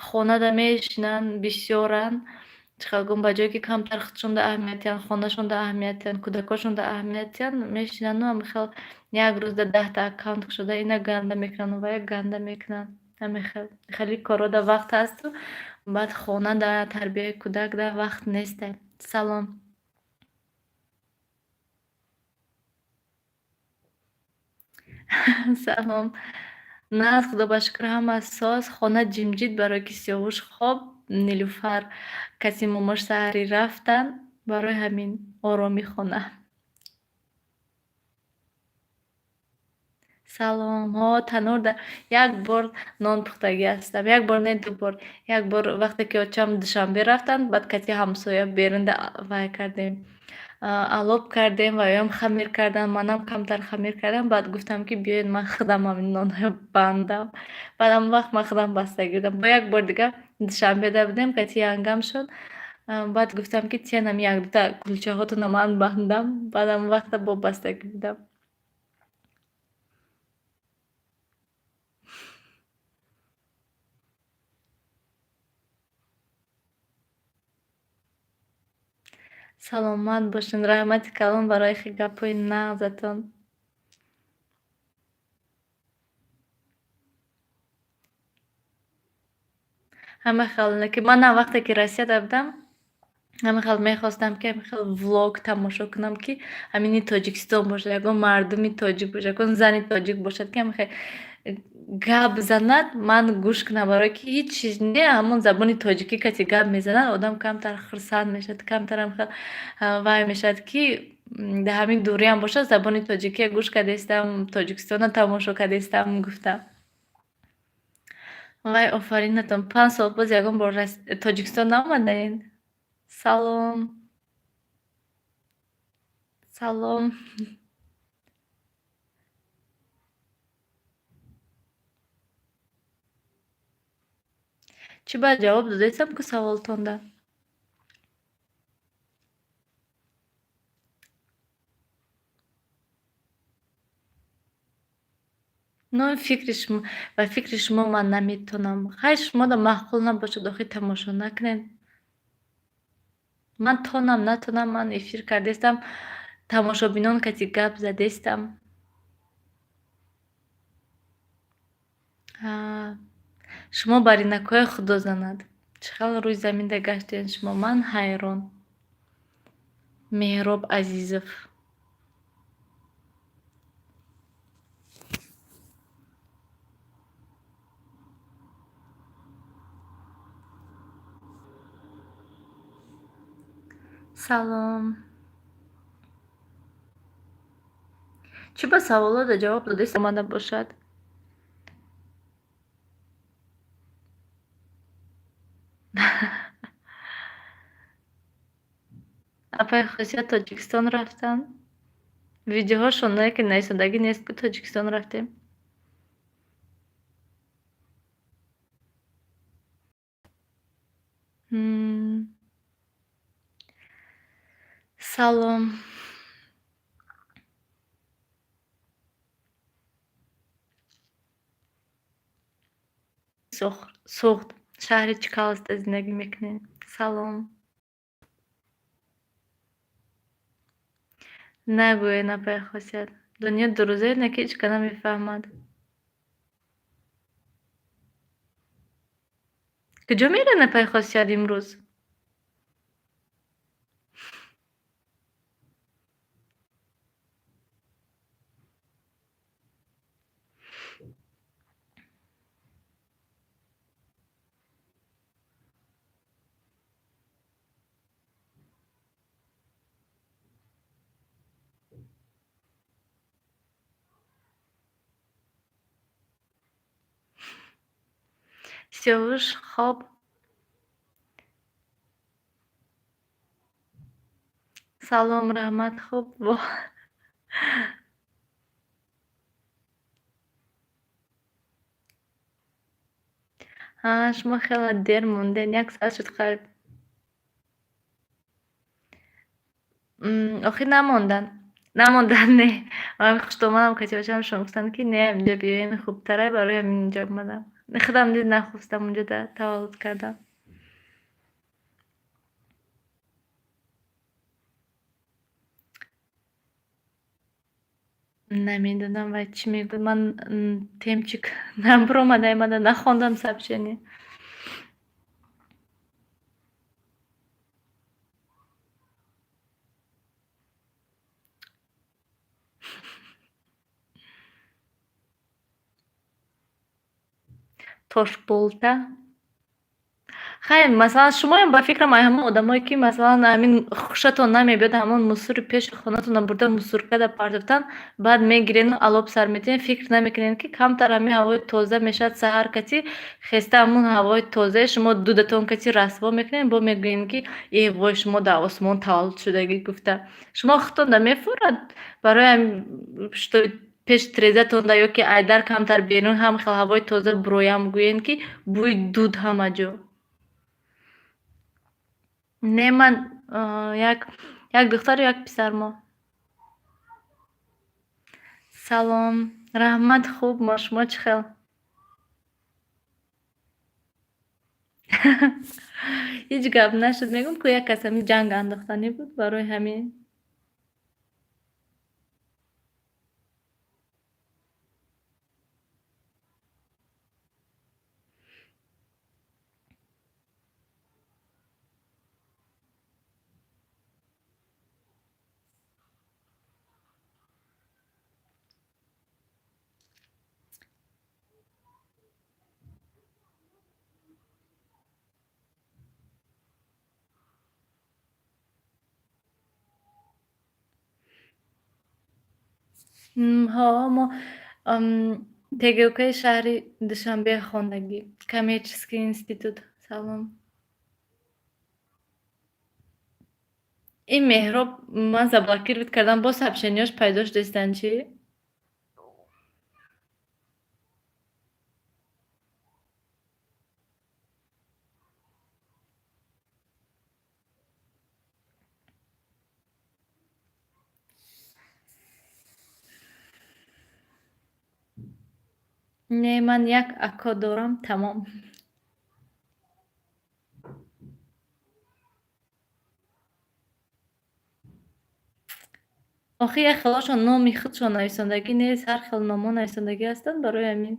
хонада мешинанд, бисёранд. Чӣ хел гум, ба ҷое ки камтар худшонда аҳамият диҳанд, хонашонда аҳамият диҳанд, кӯдакошонда аҳамият диҳанд, мешинану ҳамин хел як рӯзда 10та аккаунт кушода, ина ганда мекунанд, вая ганда мекунанд. Ҳамин хел. Хеле корҳода вақт ҳасту, баъд хонада, тарбияи кӯдакда вақт несте. Салом. Салом. Нағз, Худо ба шукр, ҳама соз. Хона ҷимҷит, барои ки Сиёвуш хоб, Нилуфар каси момош саҳарӣ рафтанд, барои ҳамин оромӣ хона. Салом. Ҳо, танӯрда як бор нон пухтагӣ ҳастам. Як бор не, ду бор. Як бор вақте ки очам Душанбе рафтанд, баъд кати ҳамсоя берунда вай кардем. Алоб кардем, ва ёам хамир карданд, манам камтар хамир кардам. Баъд гуфтам, ки биёед, ман худам ҳамин нонҳоро бандам. Баъд ҳамон вақт ман худам бастагӣ будам. Бо як бор дига Душанбеда будем, кати янгам шуд. Баъд гуфтам, ки тиен, ҳами якдута кулчаҳотонро ман бандам. Баъд ҳамон вақта бо бастагӣ будам. Саломат бошед. Раҳмати калон барои гапҳои нағзатон. Ҳама хел ки манам вақте ки Россияда будам, ҳамин хел мехостам, ки ҳамин хел влог тамошо кунам, ки ҳамини Тоҷикистон бошад, ягон мардуми тоҷик бошад, ягон зани тоҷик бошад, ки ҳамин хел гап занад, ман гӯш кунам, барое ки ҳеҷ чиз не, ҳамон забони тоҷикӣ касе гап мезанад, одам камтар хурсанд мешавад, камтарам хел вай мешавад, ки дар ҳамин дуриам бошад, забони тоҷикия гӯш кардастам, Тоҷикистонро тамошо кардастам, гуфтам. Вай, офаринатон, 5 сол боз ягон бор Тоҷикистон наомадаед? Салом. Салом. Чӣ баъд ҷавоб додестам ку саволтонда? Ну, фикри шумо, ба фикри шумо ман наметонам. Хай, шумода маъқул набошад, охир тамошо накунед. Ман тонам, натонам, ман эфир кардестам, тамошобинон каси гап задестам. Шумо баринакҳои Худо занад. Чӣ хел рӯи заминда гаштед шумо, ман ҳайрон. Меҳроб Азизов. Салом. Чӣ ба саволода ҷавоб додест омада бошад? Апаи Хосият Тоҷикистон рафтанд? Видеоҳошон не, ки нависондагӣ нест, ки Тоҷикистон рафтем. Салом. Суғд, шаҳри Чкаловскда зиндагӣ мекунем. Салом. Нагӯед, апаи Хосият. Дунё дурӯзае, не ки ҳеҷ ка намефаҳмад. Куҷо меравед, апаи Хосият, имрӯз? Сиёвуш хоб. Салом, раҳмат, хуб во. Ҳа, шумо хеле дер мондед, як соат шуд қариб. Охир намонданд. Намонданд, не. Хуштомадам катибачаам гуфтанд, ки не, инҷа биёен хубтара, барои ҳамин инҷа омадам. Худам дид нахостам унҷо таваллуд кардам. Намедонам вай чӣ мегӯяд. Ман темчик набуромада омада, нахондам сообщение. Тошболта? Хайр, масалан, шумоям ба фикрам ай ҳамон одамое, ки масалан ҳамин хушатон намебиёд, ҳамон мусури пеши хонатонро бурда мусоркада партофтан, баъд мегирену алоб сар метиҳен, фикр намекунед, ки камтар ҳамин ҳавои тоза мешавад саҳар кати, хеста ҳамон ҳавои тозаи шумо дудатон кати расво мекунед, бо мегӯед, ки э вой, шумо дар осмон таваллуд шудагӣ гуфта. Шумо худтон да мефурад барои что пеши тирезатонда ё ки айдар камтар берун ҳам хел ҳавои тоза буроям гӯед, ки бӯи дуд ҳама ҷо. Не, ман як духтару як писар мо. Салом, раҳмат, хуб, мо шумо чӣ хел? Ҳеҷ гап нашуд, мегӯм ку як кас ҳамин ҷанг андохтанӣ буд барои ҳамин. Ҳо, мо ТГУКи шаҳри Душанбе хондагӣ, коммерческий институт. Салом. Ин Меҳроб ман заблокировать кардам, боз сообщениёш пайдо шудастанд чӣ? Не, ман як ако дорам, тамом. Охир як хелошон номи худшон нависондагӣ нест, ҳар хел номҳо нависондагӣ ҳастанд барои ҳамин.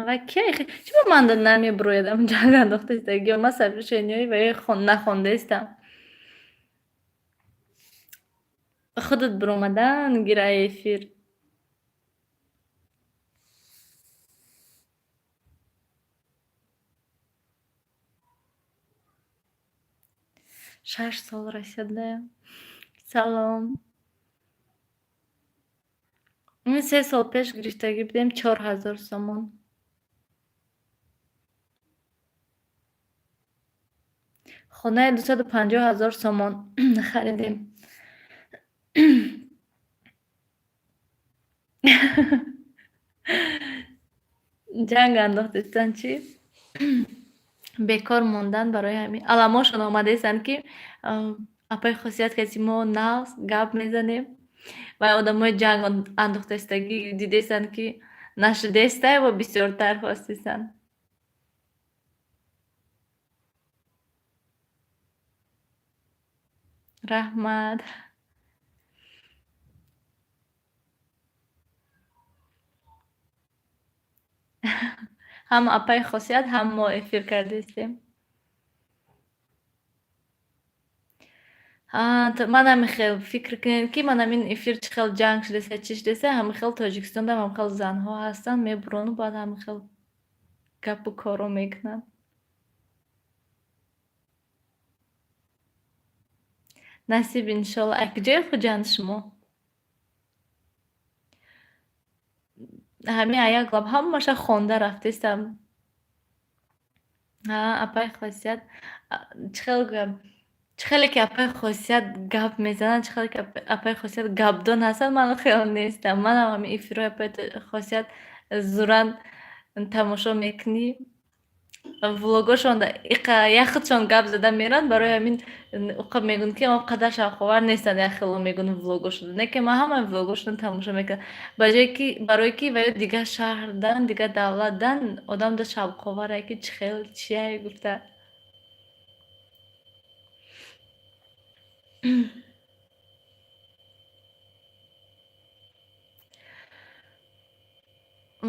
Ва кия чӣ ба ман намебурояд ам ҷанг андохтаистагиё? Ман сообщениҳои ваи нахондаистам. Худат буромадан гира эфир. 6 сол расидаям. Салом. Ин 3 сол пеш гирифтагӣ будем 4000 сомон. Хонаи 250 000 сомон харидем. Ҷанг андохтистанд чӣ? Бекор мондан барои ҳамин. Аламошон омадаистанд, ки апаи хосият каси мо нағз гап мезанем ва одамои ҷанг андохтаистагӣ дидаистанд, ки нашудаистай ва бисёртар хостистанд. Раҳмат. Ҳам апаи хосият, ҳам мо эфир кардаистем. Ман ҳамин хел фикр кунед, ки ман ҳамин эфир чӣ хел ҷанг шудаиста, чӣ шудаиста, ҳамин хел Тоҷикистонда ҳамин хел занҳо ҳастанд, мебурону баъд ҳамин хел гапу корро мекунанд. Насиб, иншолло. Ай куҷои Хуҷанд шумо? Ҳамин аяк лаб ҳамаша хонда рафтестам. Ҳа, апаи Хосият, чӣ хел гӯям, чӣ хеле ки апаи Хосият гап мезананд, чӣ хеле ки апаи Хосият гапдон ҳастанд, ман хел нестам. Манам ҳамин эфирҳои апаи Хосият зуран тамошо мекунӣ. Влогошон як худшон гап зада меранд, барои ҳамин уқа мегӯянд, ки он қадар шавқовар нестанд, як хело мегӯянд влогошон. Не ки ман ҳамаи влогошонро тамошо мекунам. Ба ҷое ки барое ки ва ё дигар шаҳрдан, дигар давлатдан одам да шавқоварае, ки чӣ хел чие гуфта.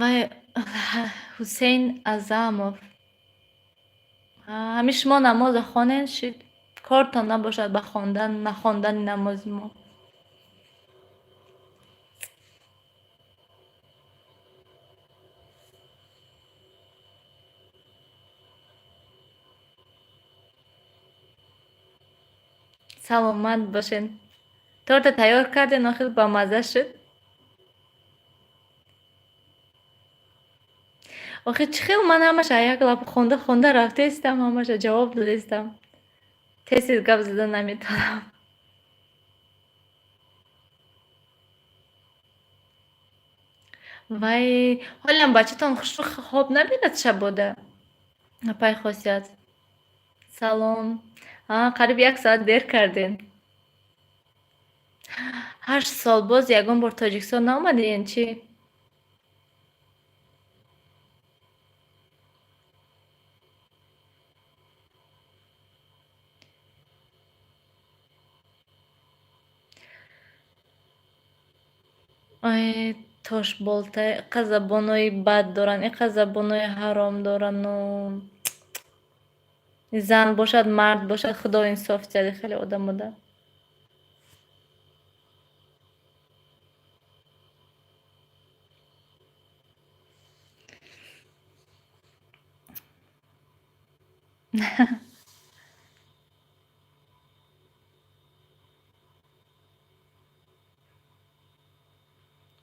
Вай Ҳусейн Азамов. Ҳамин шумо намоза хонед, шид кортон набошад ба хондан, нахондани намози мо. Саломат бошед. Торта тайёр карден, охир бамазза шуд? Охир чӣ хел ман ҳамаша як лаб хонда хонда рафтаистам, ҳамаша ҷавоб додаистам. Тез тез гап зада наметавонам. Вай, ҳолиам бачатон хушрӯ хоб набинад шабода? Апаи Хосият. Салом. А, қариб як соат дер кардем. 8 сол боз ягон бор Тоҷикистон наомадед чӣ? Ай, тошболта, иқа забонҳои бад доранд, иқа забонҳои ҳаром дорану. Зан бошад, мард бошад, худо инсоф диҳад хеле одамода.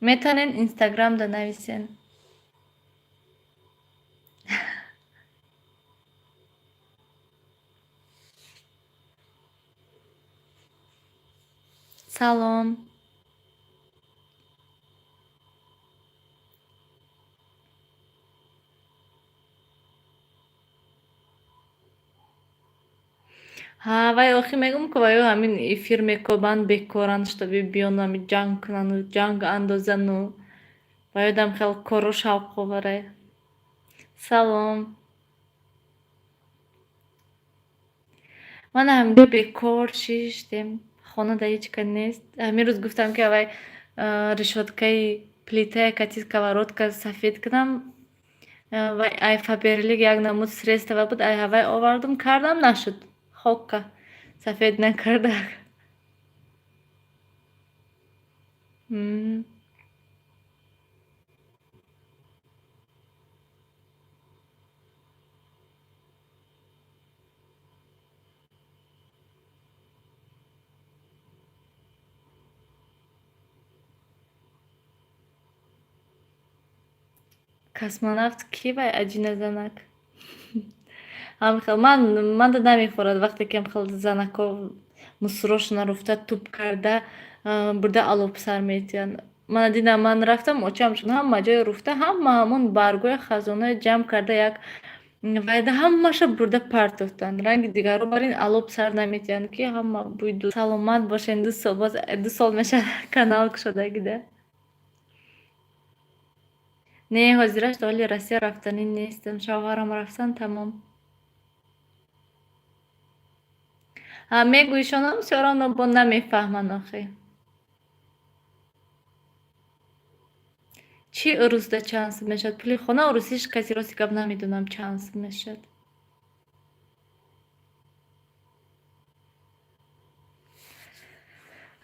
Метавонед инстаграмда нависен. Салом. Ҳа, вай охир мегӯм, ки вайо ҳамин эфир мекобанд, бекоранд, шитоби биёну ҳамин ҷанг кунану ҷанг андозану вайодам хел кору шавқоварай. Салом. Ман ҳаминҷо бекор шиштем. Хонада ҳеҷ ка нест. Ҳамин рӯз гуфтам, ки аввай решёткаи плитая кати сковородка сафед кунам. Вай ай Фаберлик як намуд средства буд, ай ҳавай овардум, кардам, нашуд. Хокка сафед накарда. Космонавт кӣ вай аҷина занак? Ҳамхел ман манда намехӯрад, вақте ки ҳамхел занакҳо мусурошона руфта туп карда бурда алопсар метиҳанд. Мана дидам, ман рафтам, очамшон ҳама ҷое руфта, ҳама ҳамон баргҳои хазонаи ҷамъ карда як вайда ҳамаша бурда партофтанд. Ранги дигарро бар ин алоп сар наметиҳанд, ки ҳама бӯй. Саломат бошед. 2 сол боз, 2 сол мешавад канал кушодагида. Не, ҳозираш то ҳоли Россия рафтанӣ нестам. Шавҳарам рафтан, тамом. Ҳа, мегӯишонам, бисёрано бо намефаҳманд охи. Чӣ урусда чанд сум мешавад? Пули хона урусиш каси рости гап намедонам чанд сум мешавад.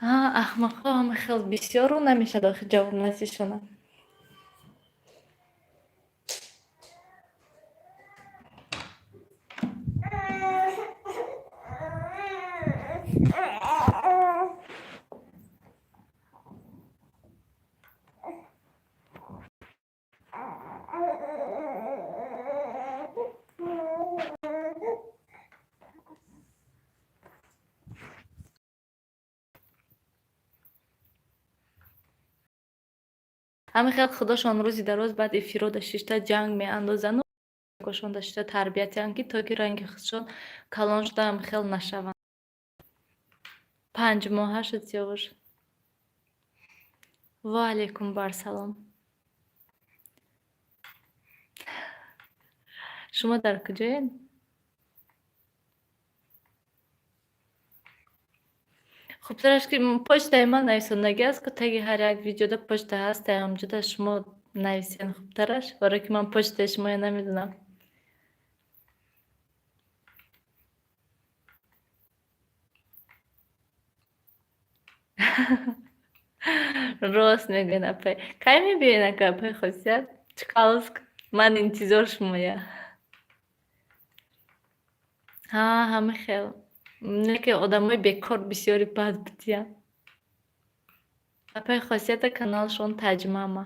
А, аҳмақҳо ҳама хел бисёру намешавад охи ҷавоб насишона. Ҳамин хел худошон рӯзи дароз баъд эфирода шишта ҷанг меандозану кошонда шишта тарбият кунанд, ки то ки ранги худшон калон шуда ҳамин хел нашаванд. 5 моҳа шуд Сиёвуш. Ва алайкум барсалом. Шумо дар куҷоед? Хубтараш ки почтаи ман нависондагӣ аст, ку таги ҳар як видеода почта ҳаст, ҳамҷода шумо нависен хубтараш, барое ки ман почтаи шумоя намедонам. Рост мегӯед, апай. Кай мебиёед, ака, апай Хосият? Чкаловск. Ман интизор шумоя. Ҳа, ҳамин хел. Не ки одамои бекор бисёри бад будиянд. Апай Хосията каналшон Таҷмама.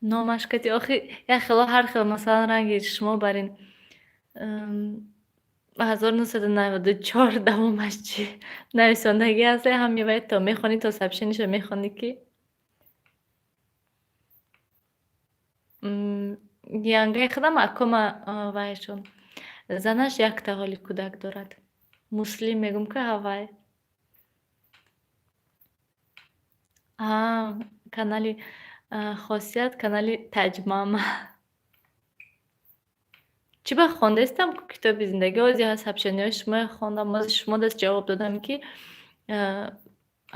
Номаш кати охи як хело ҳар хел, масалан, ранги шумо бар ин 1994 давомаш чӣ нависондагӣ ҳаст, ҳам меваи то мехонӣ, то сообщениша мехонӣ, ки янгаи худам акома вайшон занаш якта ҳоли кӯдак дорад. Муслим мегӯм, ки ҳавай. А канали Хосият, канали Таҷмама. Чӣ ба хондаистам китоби зиндагӣ, ози сообщениҳои шумоя хондам, ози шумо даст ҷавоб додам, ки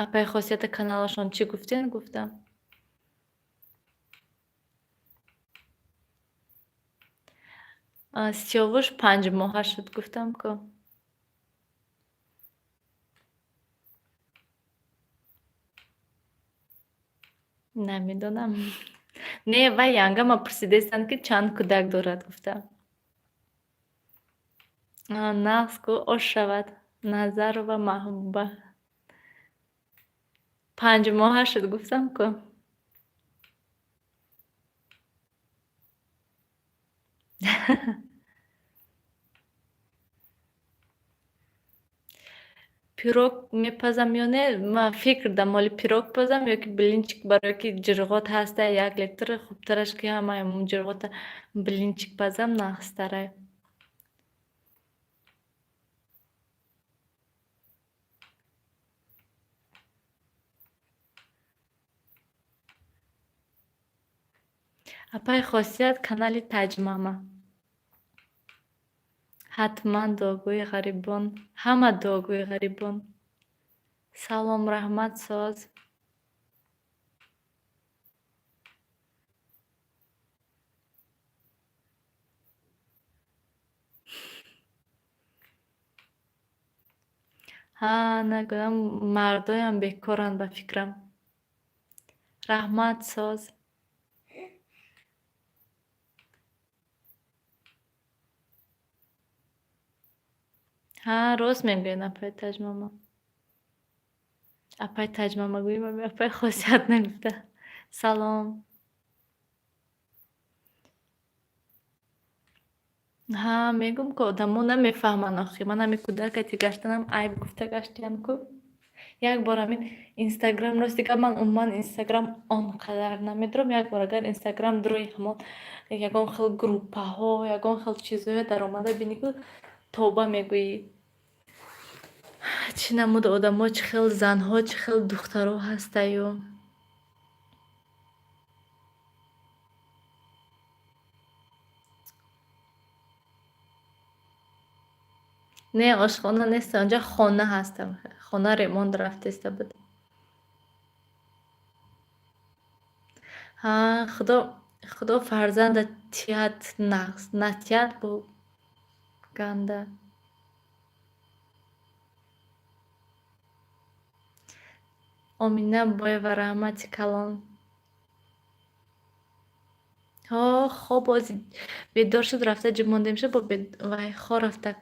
апаи Хосията каналашон чӣ гуфтен, гуфтам. Сиёвуш 5 моҳа шуд, гуфтам ку. Намедонам. Не, вай янгама пурсидаистанд, ки чанд кӯдак дорад, гуфтам. Нағз ку, ош шавад. Назарова Маҳбуба. 5 моҳа шуд, гуфтам ку. Пирог мепазам ё не? Ман фикр дам, оли пирог пазам ё ки блинчик, барое ки ҷирғот ҳаста як литр, хубтараш ки ҳамаи ҷирғота блинчик пазам нағзтарай. Апаи Хосият, канали Таҷмама. Ҳатман дуогӯи ғарибон, ҳама дуогӯи ғарибон. Салом, раҳмат, соз. Ҳа, нагӯям, мардоям бекоранд ба фикрам. Раҳмат, соз. Ҳа, рост мегӯед, апаи Таҷмама. Апаи Таҷмама гӯем, апаи Хосият нагуфта. Салом. Ҳа, мегӯм, ку одамо намефаҳманд охи. Ман ҳамин кӯдакати гаштанам айб гуфта гаштиям ку. Як бор ҳамин инстаграм, рости гап, ман умуман инстаграм он қадар намедорам. Як бор агар инстаграм дурои ҳамон ягон хел группаҳо, ягон хел чизҳое даромада бинӣ, ку тавба мегӯӣ. Чӣ намуд одамо, чӣ хел занҳо, чӣ хел духтаро ҳастаю. Не, ошхона нест, онҷа хона ҳастам. Хона ремонт рафтеста буд. Ҳа, худо фарзанда тиҳад нағз, натиҳад бо ганда. Омина Боева, раҳмати калон. Ҳо, хоб ози бедор шуд, рафта ҷумондем шуд, бо вай хо рафтак.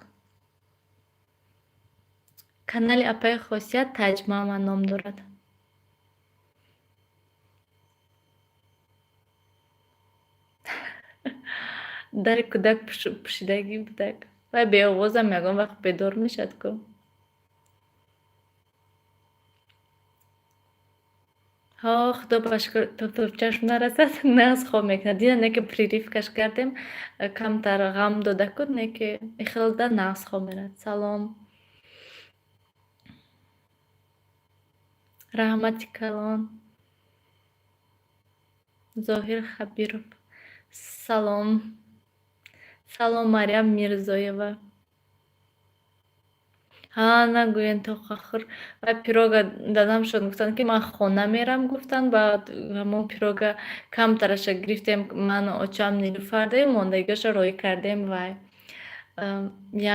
Канали апаи Хосият Таҷмама ном дорад. Дари кӯдак пӯшидагӣ будак. Вай беовозам ягон вақт бедор мешад ку. Ҳо, худо ба шукр, топчашм нарасад, нағз хоб мекунад. Дина не ки прививкаш кардем, камтар ғам дода ку, не ки ихелда нағз хоб мерад. Салом. Раҳмати калон. Зоҳир Хабиров. Салом. Салом, Марьям Мирзоева. Ҳа, нагӯен, тоқахӯр. Вай пирога дадамшон гуфтанд, ки ман хона мерам, гуфтанд, баъд ҳамон пирога камтараша гирифтем, ману очаам Нилуфардаем, мондагиашро роҳӣ кардем вай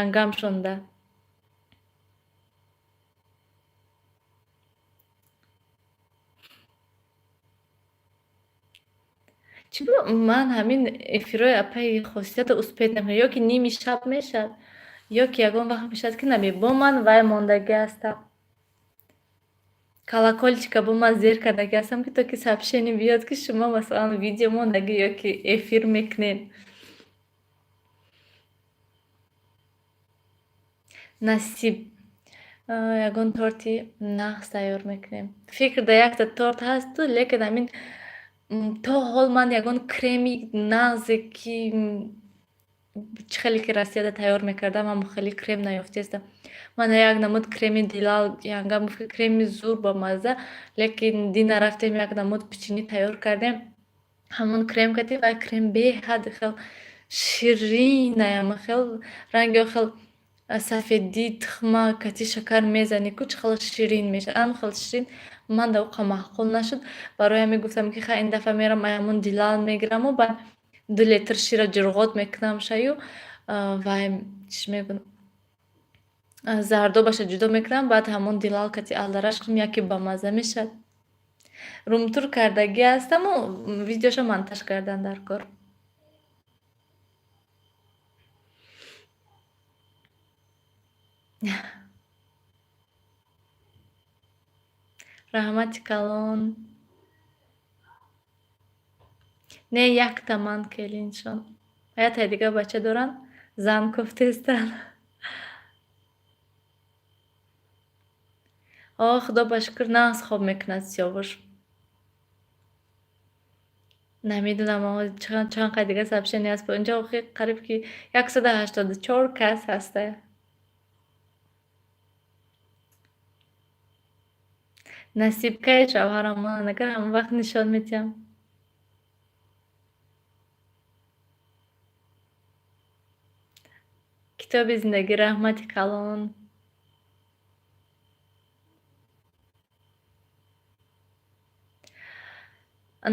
янгамшонда. Чӣ ман ҳамин эфирҳои апаи хосиятро успеть намекунам, ё ки ними шаб мешавад, ё ки ягон вақт мешавад, ки наме бо ман вай мондагӣ ҳастам. Колокольчика бо ман зер кардагӣ ҳастам, ки то ки сообщение биёд, ки шумо масалан видео мондагӣ ё ки эфир мекунед. Насиб. Ягон торти нағз тайёр мекунем. Фикр дар якта торт ҳасту, лекин ҳамин то ҳол ман ягон креми нағзе, ки чӣ хеле ки Россияда тайёр мекардам, ҳамон хеле крем наёфтестам. Ман як намуд креми Дилал янгам гуфт, ки креми зур бамазза, лекин дина рафтем, як намуд печенье тайёр кардем. Ҳамон крем кардем, вай крем беҳад хел ширинаям, хел ранги хел сафедӣ тухма кати шакар мезанӣ ку, чӣ хел ширин мешавад. Ам хел ширин ман дар оқа маъқул нашуд. Барои ҳамин гуфтам, ки хай, ин дафъа мерам, ай ҳамон Дилал мегираму, баъд 2 литр шира ҷурғот мекунам шаю, вай чӣ мегӯям, зардобаша ҷудо мекунам, баъд ҳамон Дилал кати алдараш кунам, яке бамазза мешавад. Румтур кардагӣ ҳастаму, видеошо монтаж кардан дар кор. Раҳмати калон. Не, якта ман келиншон. Яктаи дига бача доранд, зан кофтестанд. О, худо ба шукр, нағз хоб мекунад Сиёвуш. Намедонам, чанд қай дига сообщение ҳаст. Инҷо охи қариб ки 184 кас ҳаста. Насиб, кай шавҳарам монанд, агар ҳамон вақт нишон медиҳам. Китоби зиндагӣ, раҳмати калон.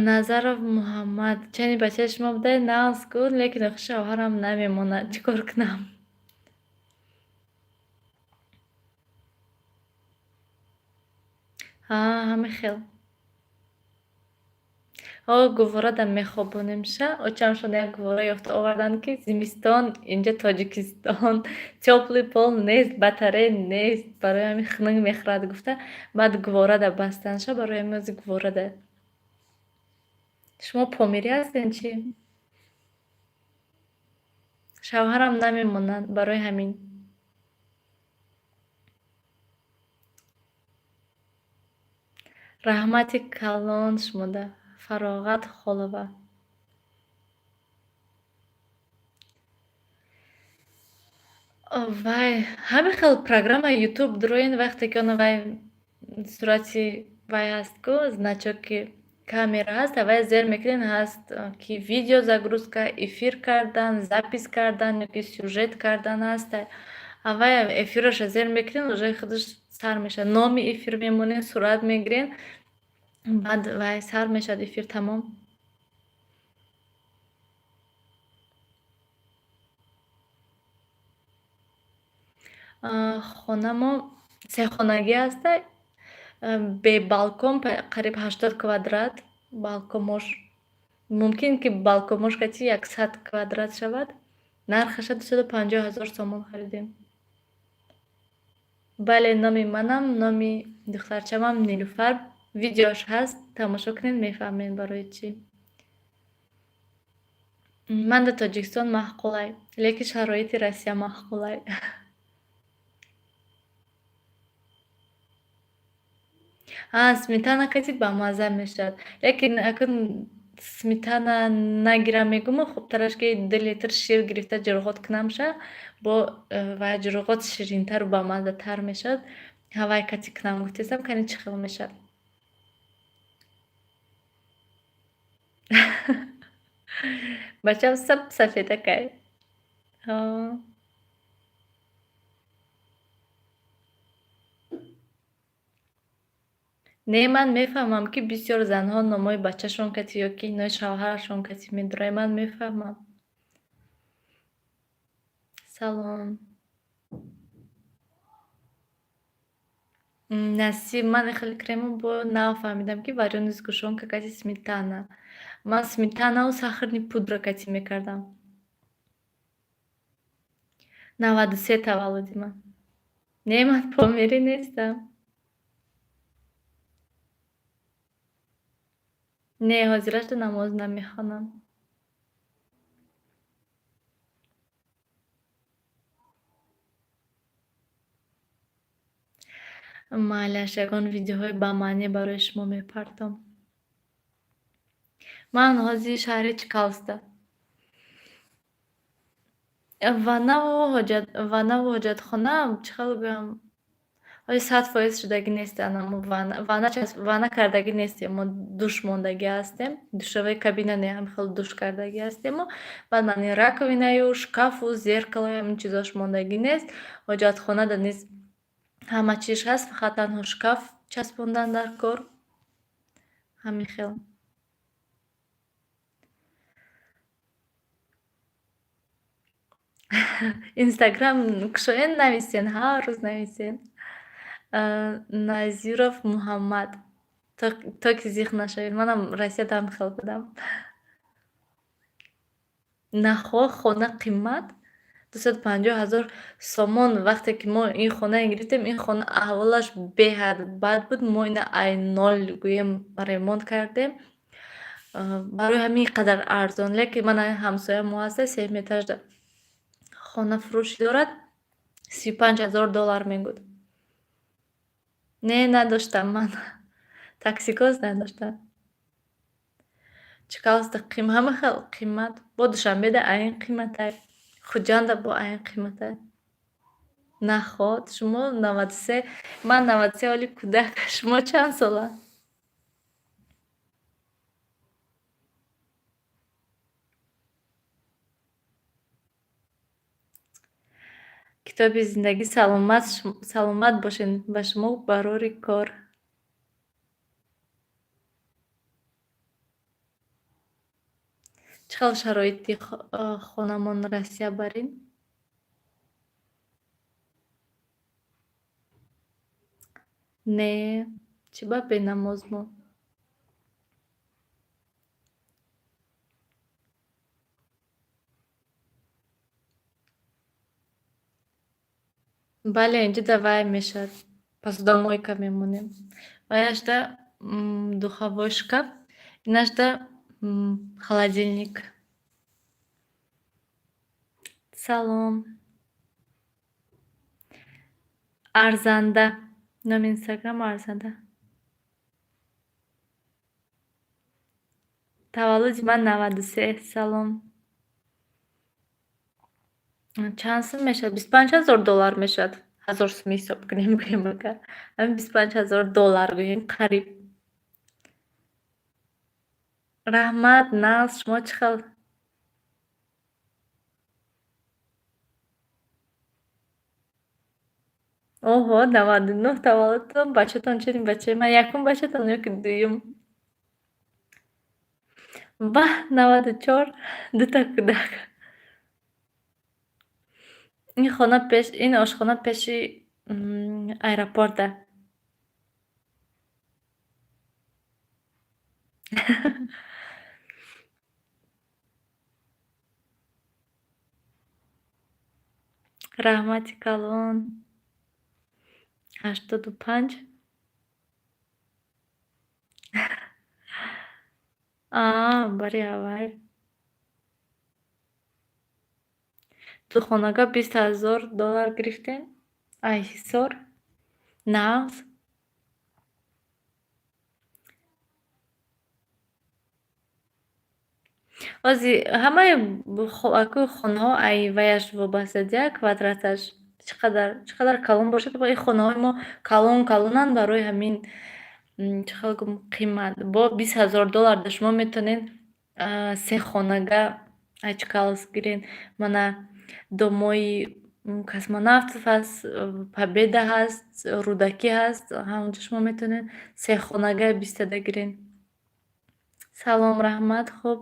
Назаров Муҳаммад, чани бачаи шумо будай, нағз ку, лекин охи шавҳарам намемонад, чӣ кор кунам? Ҳа, ҳамин хел. О, гувворада мехобонемша. Очамшон як гуввора ёфта оварданд, ки зимистон инҷа Тоҷикистон тёплый пол нест, батарея нест, барои ҳамин хунук мехӯрад гуфта, баъд гувворада бастанша, барои ҳамин ози гувворада. Шумо помирӣ ҳастен чӣ? Шавҳарам намемонад, барои ҳамин. Раҳмати калон шумода, Фароғат Холова. Вай, ҳамин хел программаи Ютуб дуроен, вақте ки он вай сурати вай ҳаст ку, значоки камера ҳаст, вай зер мекунед, ҳаст ки видео загрузка, эфир кардан, запись кардан ёки сюжет кардан ҳаст. Аввай эфираша зер мекунед, уже худаш сар мешавад. Номи эфир мемонед, сурат мегиред, баъд вай сар мешавад эфир, тамом. Хонамо сехонагӣ ҳаста, бе балкон, қариб 80 квадрат балконмош. Мумкин ки балконмош кати 100 квадрат шавад. Нархаша 250 000 сомон харидем. Бале, номи манам, номи духтарчамам Нилуфар. Видеош ҳаст, тамошо кунед, мефаҳмед барои чӣ. Ман дар Тоҷикистон маъқулай, лекин шароити Россия маъқулай. А, сметана кати бамазза мешавад. Лекин акун сметана нагирам мегӯму, хубтараш ки 2 литр шир гирифта ҷурғот кунамша, бо ва ҷурғот ширинтару бамаззатар мешавад. Ҳавай кати кунам гуфтестам, кани чӣ хел мешавад. Бачам сап сафедакай. Не, ман мефаҳмам, ки бисёр занҳо номҳои бачашон кати ё ки инои шавҳарашон кати медуранд. Ман мефаҳмам. Салом. Насиб, ман хеле крему бо нав фаҳмидам, ки варёный сгущёнка кати сметана. Ман сметанау сахарный пудра кати мекардам. 93 таваллуди ман. Не, ман помирӣ нестам. Не, ҳозирашда намоз намехонам. Майлаш, ягон видеоҳои бамаънӣ барои шумо мепартом. Ман ҳозир шаҳри Чкаловскда. Ваннаву ҳоҷатхона, чӣ хел гӯям, ҳози 100% шудагӣ нестанд, аммо ванна кардагӣ нестем, мо душ мондагӣ ҳастем, душевая кабина не, ҳам хел душ кардагӣ ҳастему, баъд мани раковинаю, шкафу, зеркалою ҳамин чизош мондагӣ нест. Ҳоҷатхонада низ ҳама чиз ҳаст, фақат танҳо шкаф часпондан дар кор. Ҳамин хел. Инстаграм кушоен, нависен, ҳар рӯз нависен. Назиров Муҳаммад. То ки зиқ нашавед. Манам Россияда ҳам хел будам. Нахоҳ хона қимат, 250 000 сомон. Вақте ки мо ин хонае гирифтем, ин хона аҳволаш беҳад бад буд. Мо ина ай ноль гӯем ремонт кардем. Барои ҳамин ин қадар арзон. Лекин ман ҳамсояи мо ҳаста, сеюм этажда хона фурӯшӣ дорад, 35 000 доллар мегӯд. Не, надоштам ман. Токсикоз надоштам. Чкаловскда ҳама хел қимат. Бо Душанбеда айн қиматай. Хуҷанда бо айн қиматай. Наход, шумо 93, ман 93, ҳоли кӯдак. Шумо чанд сола? Китоби зиндагӣ. Саломат, саломат бошед, ба шумо барори кор. Чӣ хел шароити хонамон Россия барин? Не, чӣ ба бенамоз мо? Бале, инҷо давай мешавад. Посудомойка мемонем. Ваяшда духовой шкаф, инашда холодильник. Салом. Арзанда. Номи инстаграм Арзанда. Таваллуди ман 93. Салом. Чанд сум мешавад? 25 000 доллар мешавад. Ҳазор сум ҳисоб кунем, гӯем агар. Ҳамин 25 000 доллар гӯем қариб. Раҳмат, нағз, шумо чӣ хел? Оҳо, 99 таваллудтон, бачатон чунин бачаи ман, якум бачатон ё ки дуюм? Баҳ, 94, дута кӯдак. Ин хона пеш, ин ошхона пеши аэропорта. Раҳмати калон. 85. Аа, бари аввал. Ду хонага 20 000 доллар гирифтем. Ай Ҳисор. Нағз. Ози ҳамаи аку хонаҳо ай ваяш вобаста дия, квадраташ чӣ қадар калон бошад. Ин хонаҳои мо калон калонанд, барои ҳамин чӣ хел гум қимат. Бо 20 000 доллар да шумо метавонед се хонага Чкаловск гирен. Мана домои Космонавтов ҳаст, Победа ҳаст, Рӯдакӣ ҳаст. Ҳамонҷо шумо метавонед се хонага бистада гирен. Салом, раҳмат, хуб.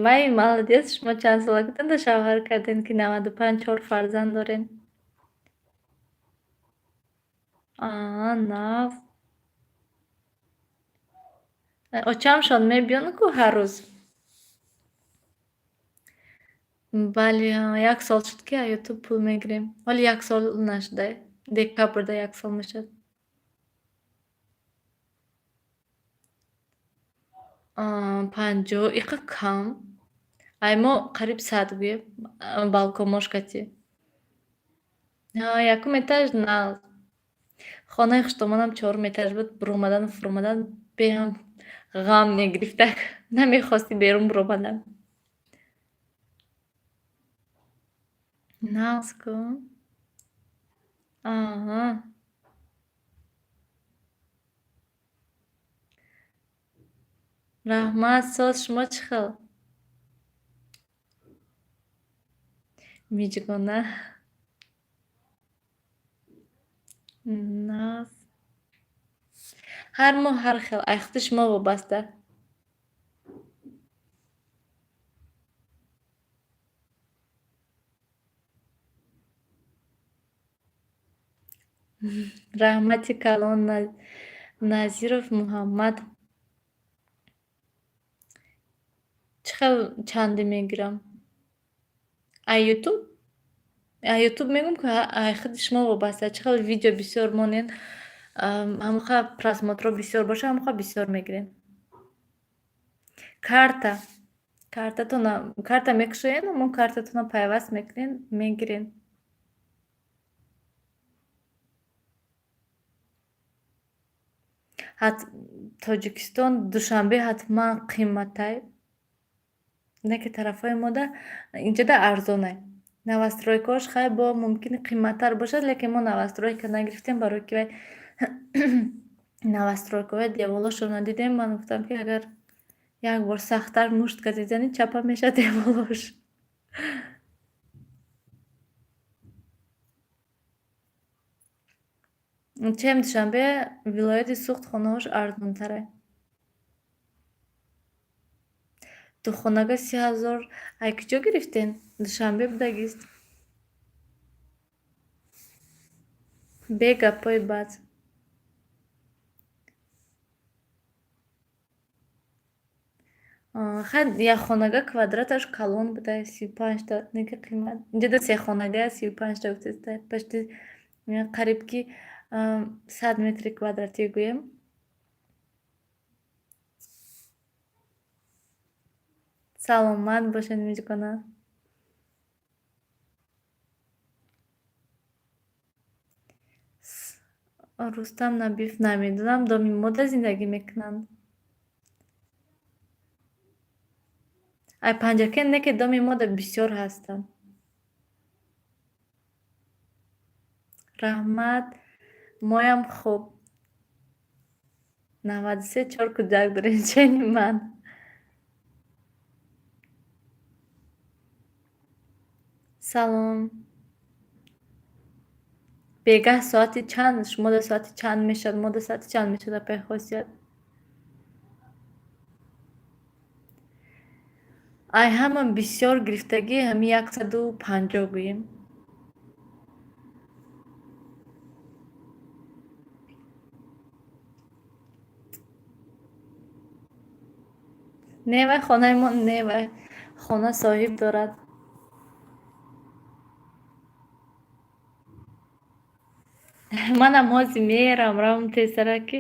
Вай, молодец, шумо чанд сола будед шавҳар кардем, ки 95 чор фарзанд дорем? Аа, нағз. Очамшон мебиёнд ку ҳар рӯз? Бале, як сол шуд, ки аз ютуб пул мегирем. Ҳоле як сол нашуда, декабрда як сол мешавад. 50 иқа кам. Ай мо қариб 100 гӯем, балконмош кати. Якум этаж нағз. Хонаи хуштомонам чорум этаж буд, биромадану фуромадан беҳам ғам мегирифтак. Намехостӣ берун биромадан. Нағз ку. Аҳа. Раҳмат, соз, шумо чӣ хел? Миҷгона. Нағз. Ҳар моҳ ҳар хел, ай худи шумо вобаста. Раҳмати калон, Назиров Муҳаммад. Чӣ хел чанде мегирам? Ай ютуб? Ай ютуб мегӯм, ки ай худи шумо вобаста. Чӣ хел видео бисёр монед, ҳамоқа просмотрҳо бисёр боша, ҳамоқа бисёр мегирем. Карта. Картатона карта мекушоед, ҳамон картатона пайваст мекунед, мегиред. Тоҷикистон, Душанбе ҳатман қимматай. Не ки тарафҳои мода инҷода арзонай. Новостройкаош хай бо мумкин қимматтар бошад, лекин мо новостройка нагирифтем, барои ки вай новостройкаҳои деволошро надидем. Ман гуфтам, ки агар як бор сахттар мушт газизанӣ, чапа мешавад деволош. Чем Душанбе, вилояти Суғд хонаҳош арзонтарай. Духонага 30 000 ай куҷо гирифтен? Душанбе будагист? Бе гапҳои бад. Хай, якхонага квадраташ калон буда, 35-та, не ки қимат. Инҷода сехонага 35-та гуфтеста, почти қариб ки 100 метри квадратӣ гӯем. Саломат бошед, Миҷгона. Рустам Набиев намедонам, доми мода зиндагӣ мекунанд. Ай Панҷакент не ки доми мода бисёр ҳастанд. Раҳмат, моям хуб. 93 чор кӯдак дорем, чени ман. Салом. Бегаҳ соати чанд? Шумо дар соати чанд мешавад? Мо дар соати чанд мешавад, апаи Хосият? Ай ҳама бисёр гирифтагӣ ҳами 150 гӯем. Не, вай хонаи мо не, вай хона соҳиб дорад. Манам ҳозир мерам, равам тезтара, ки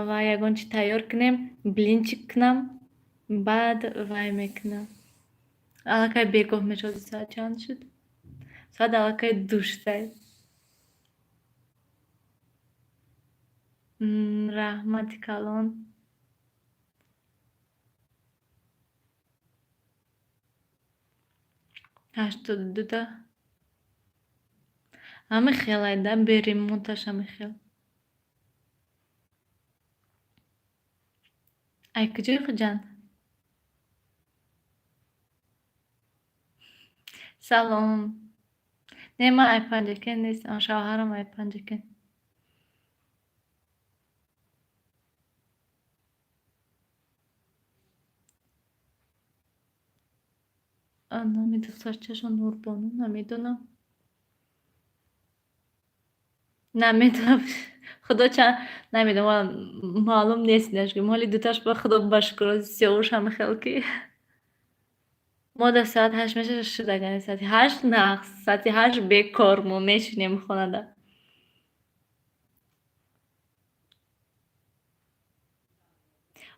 ва ягон чи тайёр кунем, блинчик кунам, баъд вай мекунам. Аллакай бегоҳ мешавад, соат чанд шуд? Соат аллакай 2 шудай. Раҳмати калон. 82-та. Ҳами хел айда, беремонташ ҳами хел. Ай куҷои Хуҷанд? Салом. Не, ман ай Панҷакент нестам, шавҳарам ай Панҷакент. Номи духтарчашон Нурбону, намедонам. Намедонам. Худо чанд намедонам, маълум нест инаш. Моли дуташ ба Худо ба шукр, сёвуш ҳами хел ки. Мо дар соат 8 мешава шуд, агар соати 8 нақс, соати 8 бекор мо мешинем хонада.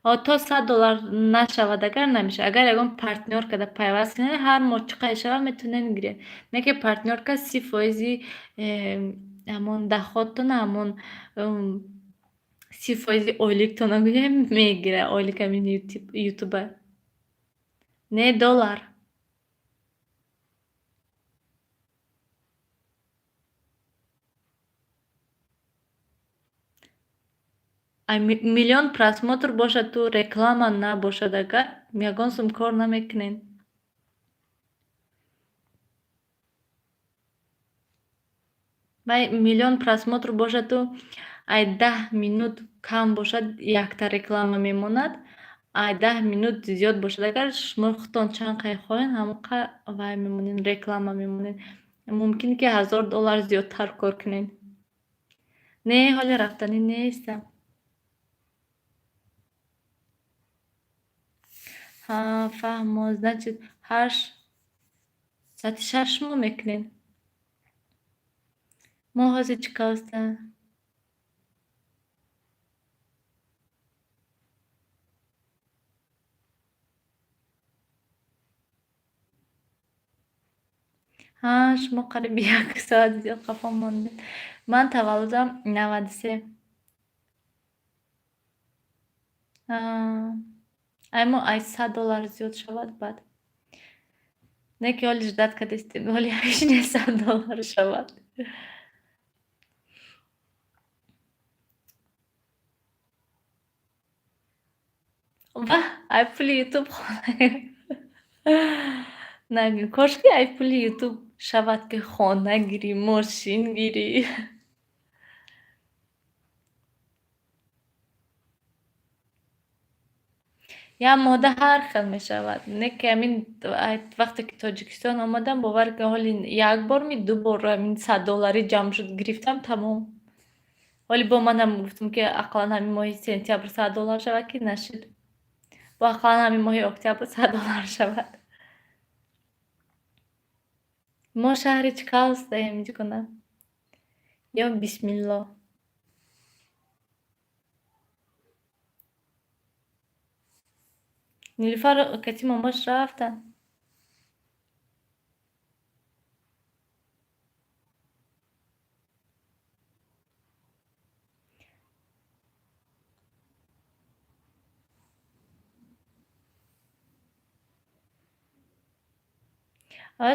То $100 нашавад, агар намешавад. Агар ягон партнёр када пайваст кунед, ҳар моҳ чӣ қадр шавад, метавонед гиред. Не ки партнёрка 30 фоизи ҳамон доходтона, ҳамон 30 фоизи ойликтона гӯем мегирад, ойлик ҳамин ютуба. Не, доллар. Миллион просмотр бошад, ту реклама набошад, агар ягон сум кор намекунед. Вай миллион просмотр бошад, ту ай 10 минут кам бошад, якта реклама мемонад, ай 10 минут зиёд бошад, агар шумо худтон чанд қай хоҳед, ҳамон қа вай мемонед, реклама мемонед. Мумкин ки $1000 зиёдтар кор кунед. Не, ҳоле рафтанӣ нестам. Ҳа, фаҳмо, значит, 8 соати 6 шумо мекунед. Мо ҳозир чӣ калста? Ҳа, шумо қариби як соат зиёд қафо мондед. Ман таваллудам 93. Ай мо ай $100 зиёд шавад баъд. Не ки ҳоли ждать кардистем, ҳоли ҳеҷ не $100 шавад. Ваҳ, ай пули ютуб хона нагир. Кошки ай пули ютуб шавад, ки хона гирӣ, мошин гирӣ. Як моҳда ҳар хел мешавад. Не ки ҳамин вақте ки Тоҷикистон омадам, бовар кун, ҳоли як бор ми ду бор ҳамин саддолларӣ ҷамъ шуд, гирифтам, тамом. Ҳоли бо манам гуфтам, ки ақаллан ҳамин моҳи сентябр $100 шавад, ки нашуд. Бо ақаллан ҳамин моҳи октябр $100 шавад. Мо шаҳри Чкаловсдаем, ҷигона. Ё бисмиллоҳ. Нилуфар кати момош рафтанд.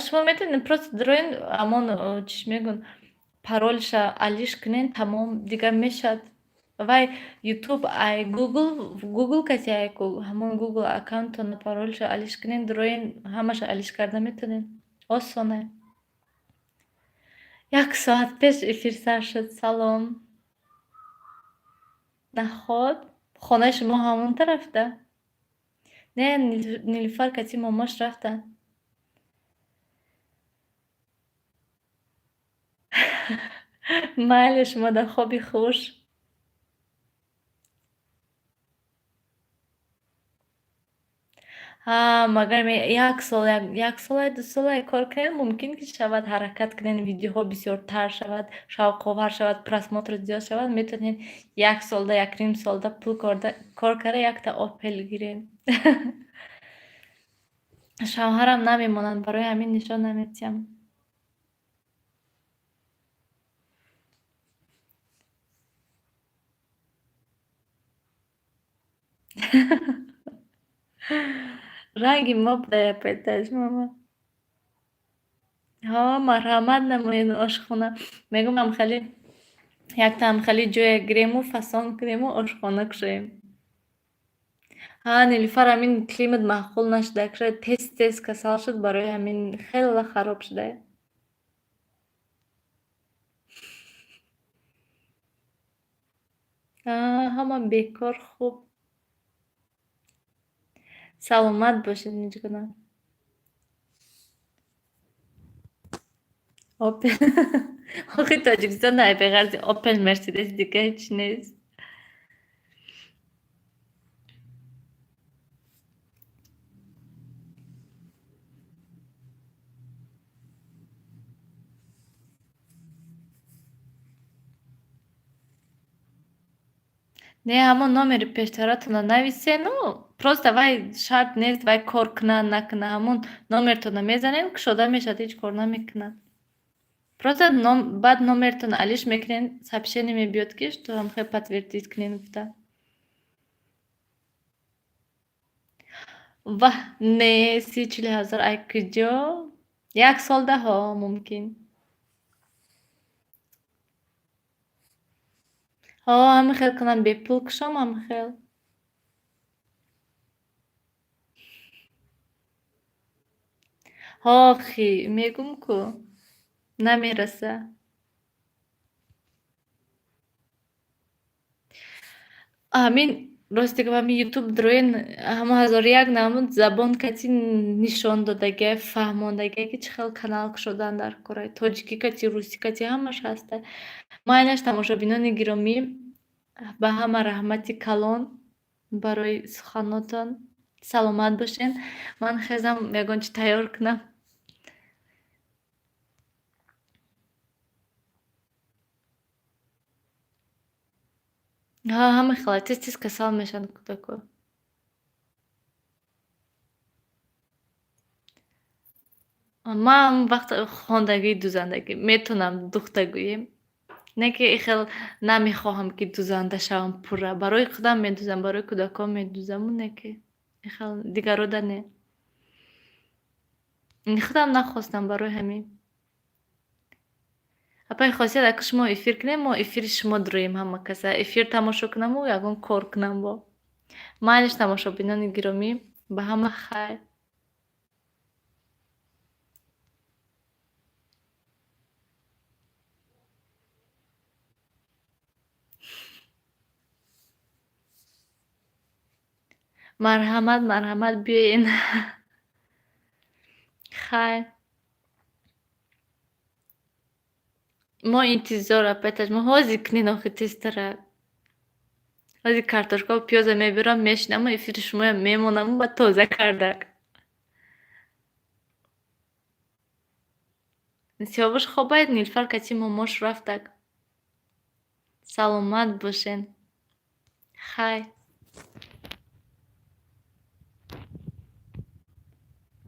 Шумо метавонед просто дароен, ҳамон чиш мегӯн, паролша алиш кунен, тамом, дигар мешавад. Вай ютуб ай гугл касе ай ку ҳамон гугл аккаунтона паролша алиш кунен, дароен, ҳамаша алиш карда метавонед. Осоне. Як соат пеш эфир сар шуд. Салом. Наход? Хонаи шумо ҳамон тарафда? Не, Нилуфар кати момош рафтанд. Майли, шумо дар хоби хуш. Ҳа, магар як сол, як солай, 2 солай кор кунед, мумкин ки шавад, ҳаракат кунед, видеоҳо бисёртар шавад, шавқовар шавад, просмотр зиёд шавад, метавонед як солда, якним солда пул кор карда якта Опел гиред. Шавҳарам намемонад, барои ҳамин нишон наметиҳам. Ранги мо будая петажмама. Ҳо, марҳамат намоед ошхона. Мегӯм ҳамхели якта ҳамхели ҷое гирему фасон кунему ошхона кушоем. Ҳа, Нилуфар, ҳамин климат маъқул нашуда, кушояд тез тез касал шуд, барои ҳамин хеле хароб шудая. Ҳама бекор хуб. Саломат бошед, Миҷгуна. Опел. Охи Тоҷикистон беғарзи Опел, Мерседес дига ҳеҷ нест. Не, ҳамон номери пештаратонро нависену просто вай шарт нест, вай кор кунад накунад, ҳамон номертонро мезанед, кушода мешавад, ҳеҷ кор намекунад. Просто баъд номертонро алиш мекунед, сообщение мебиёд, ки что ҳамхел подтвердить кунед гуфта. Ваҳ, не, 30-40 ҳазор ай куҷо? Як солда ҳо мумкин. Ҳо, ҳамин хел кунам, бепул кушом ҳамин хел. Ҳо, хи, мегӯм ку, намераса. Ҳамин рости гап, ҳамин ютуб дроен ҳама ҳазору як намуд забон кати нишон додагиа, фаҳмондагиа, ки чӣ хел канал кушодан дар кора. Тоҷикӣ кати, русӣ кати ҳамаш ҳаста. Майнаш, тамошобинони гиромӣ, ба ҳама раҳмати калон барои суханотон. Саломат бошед. Ман хезам ягон чӣ тайёр кунам. Ҳа, ҳама хела тез тез касал мешаванд кӯдако. Ман вақт хондагии дузандагӣ метавонам духта гӯем. Не ки ихел намехоҳам, ки дузанда шавам пурра. Барои худам медузам, барои кӯдакон медузаму не ки ихел дигарода не. Худам нахостам барои ҳамин. Апаи Хосият, ака шумо эфир кунем, мо эфири шумо дуроем ҳама каса. Эфир тамошо кунаму ягон кор кунам бо. Майлиш, тамошобинони гиромӣ, ба ҳама хайр. Марҳамат, марҳамат, биёен. Хайр. Мо интизор, апайташ, мо ҳозир кунед охи тезтарак. Ҳозир картошкаву пиёза мебирам, мешинаму эфири шумоям мемонаму баъд тоза кардак. Сиёвуш хобайд, Нилфар кати момош рафтак. Саломат бошен. Хайр.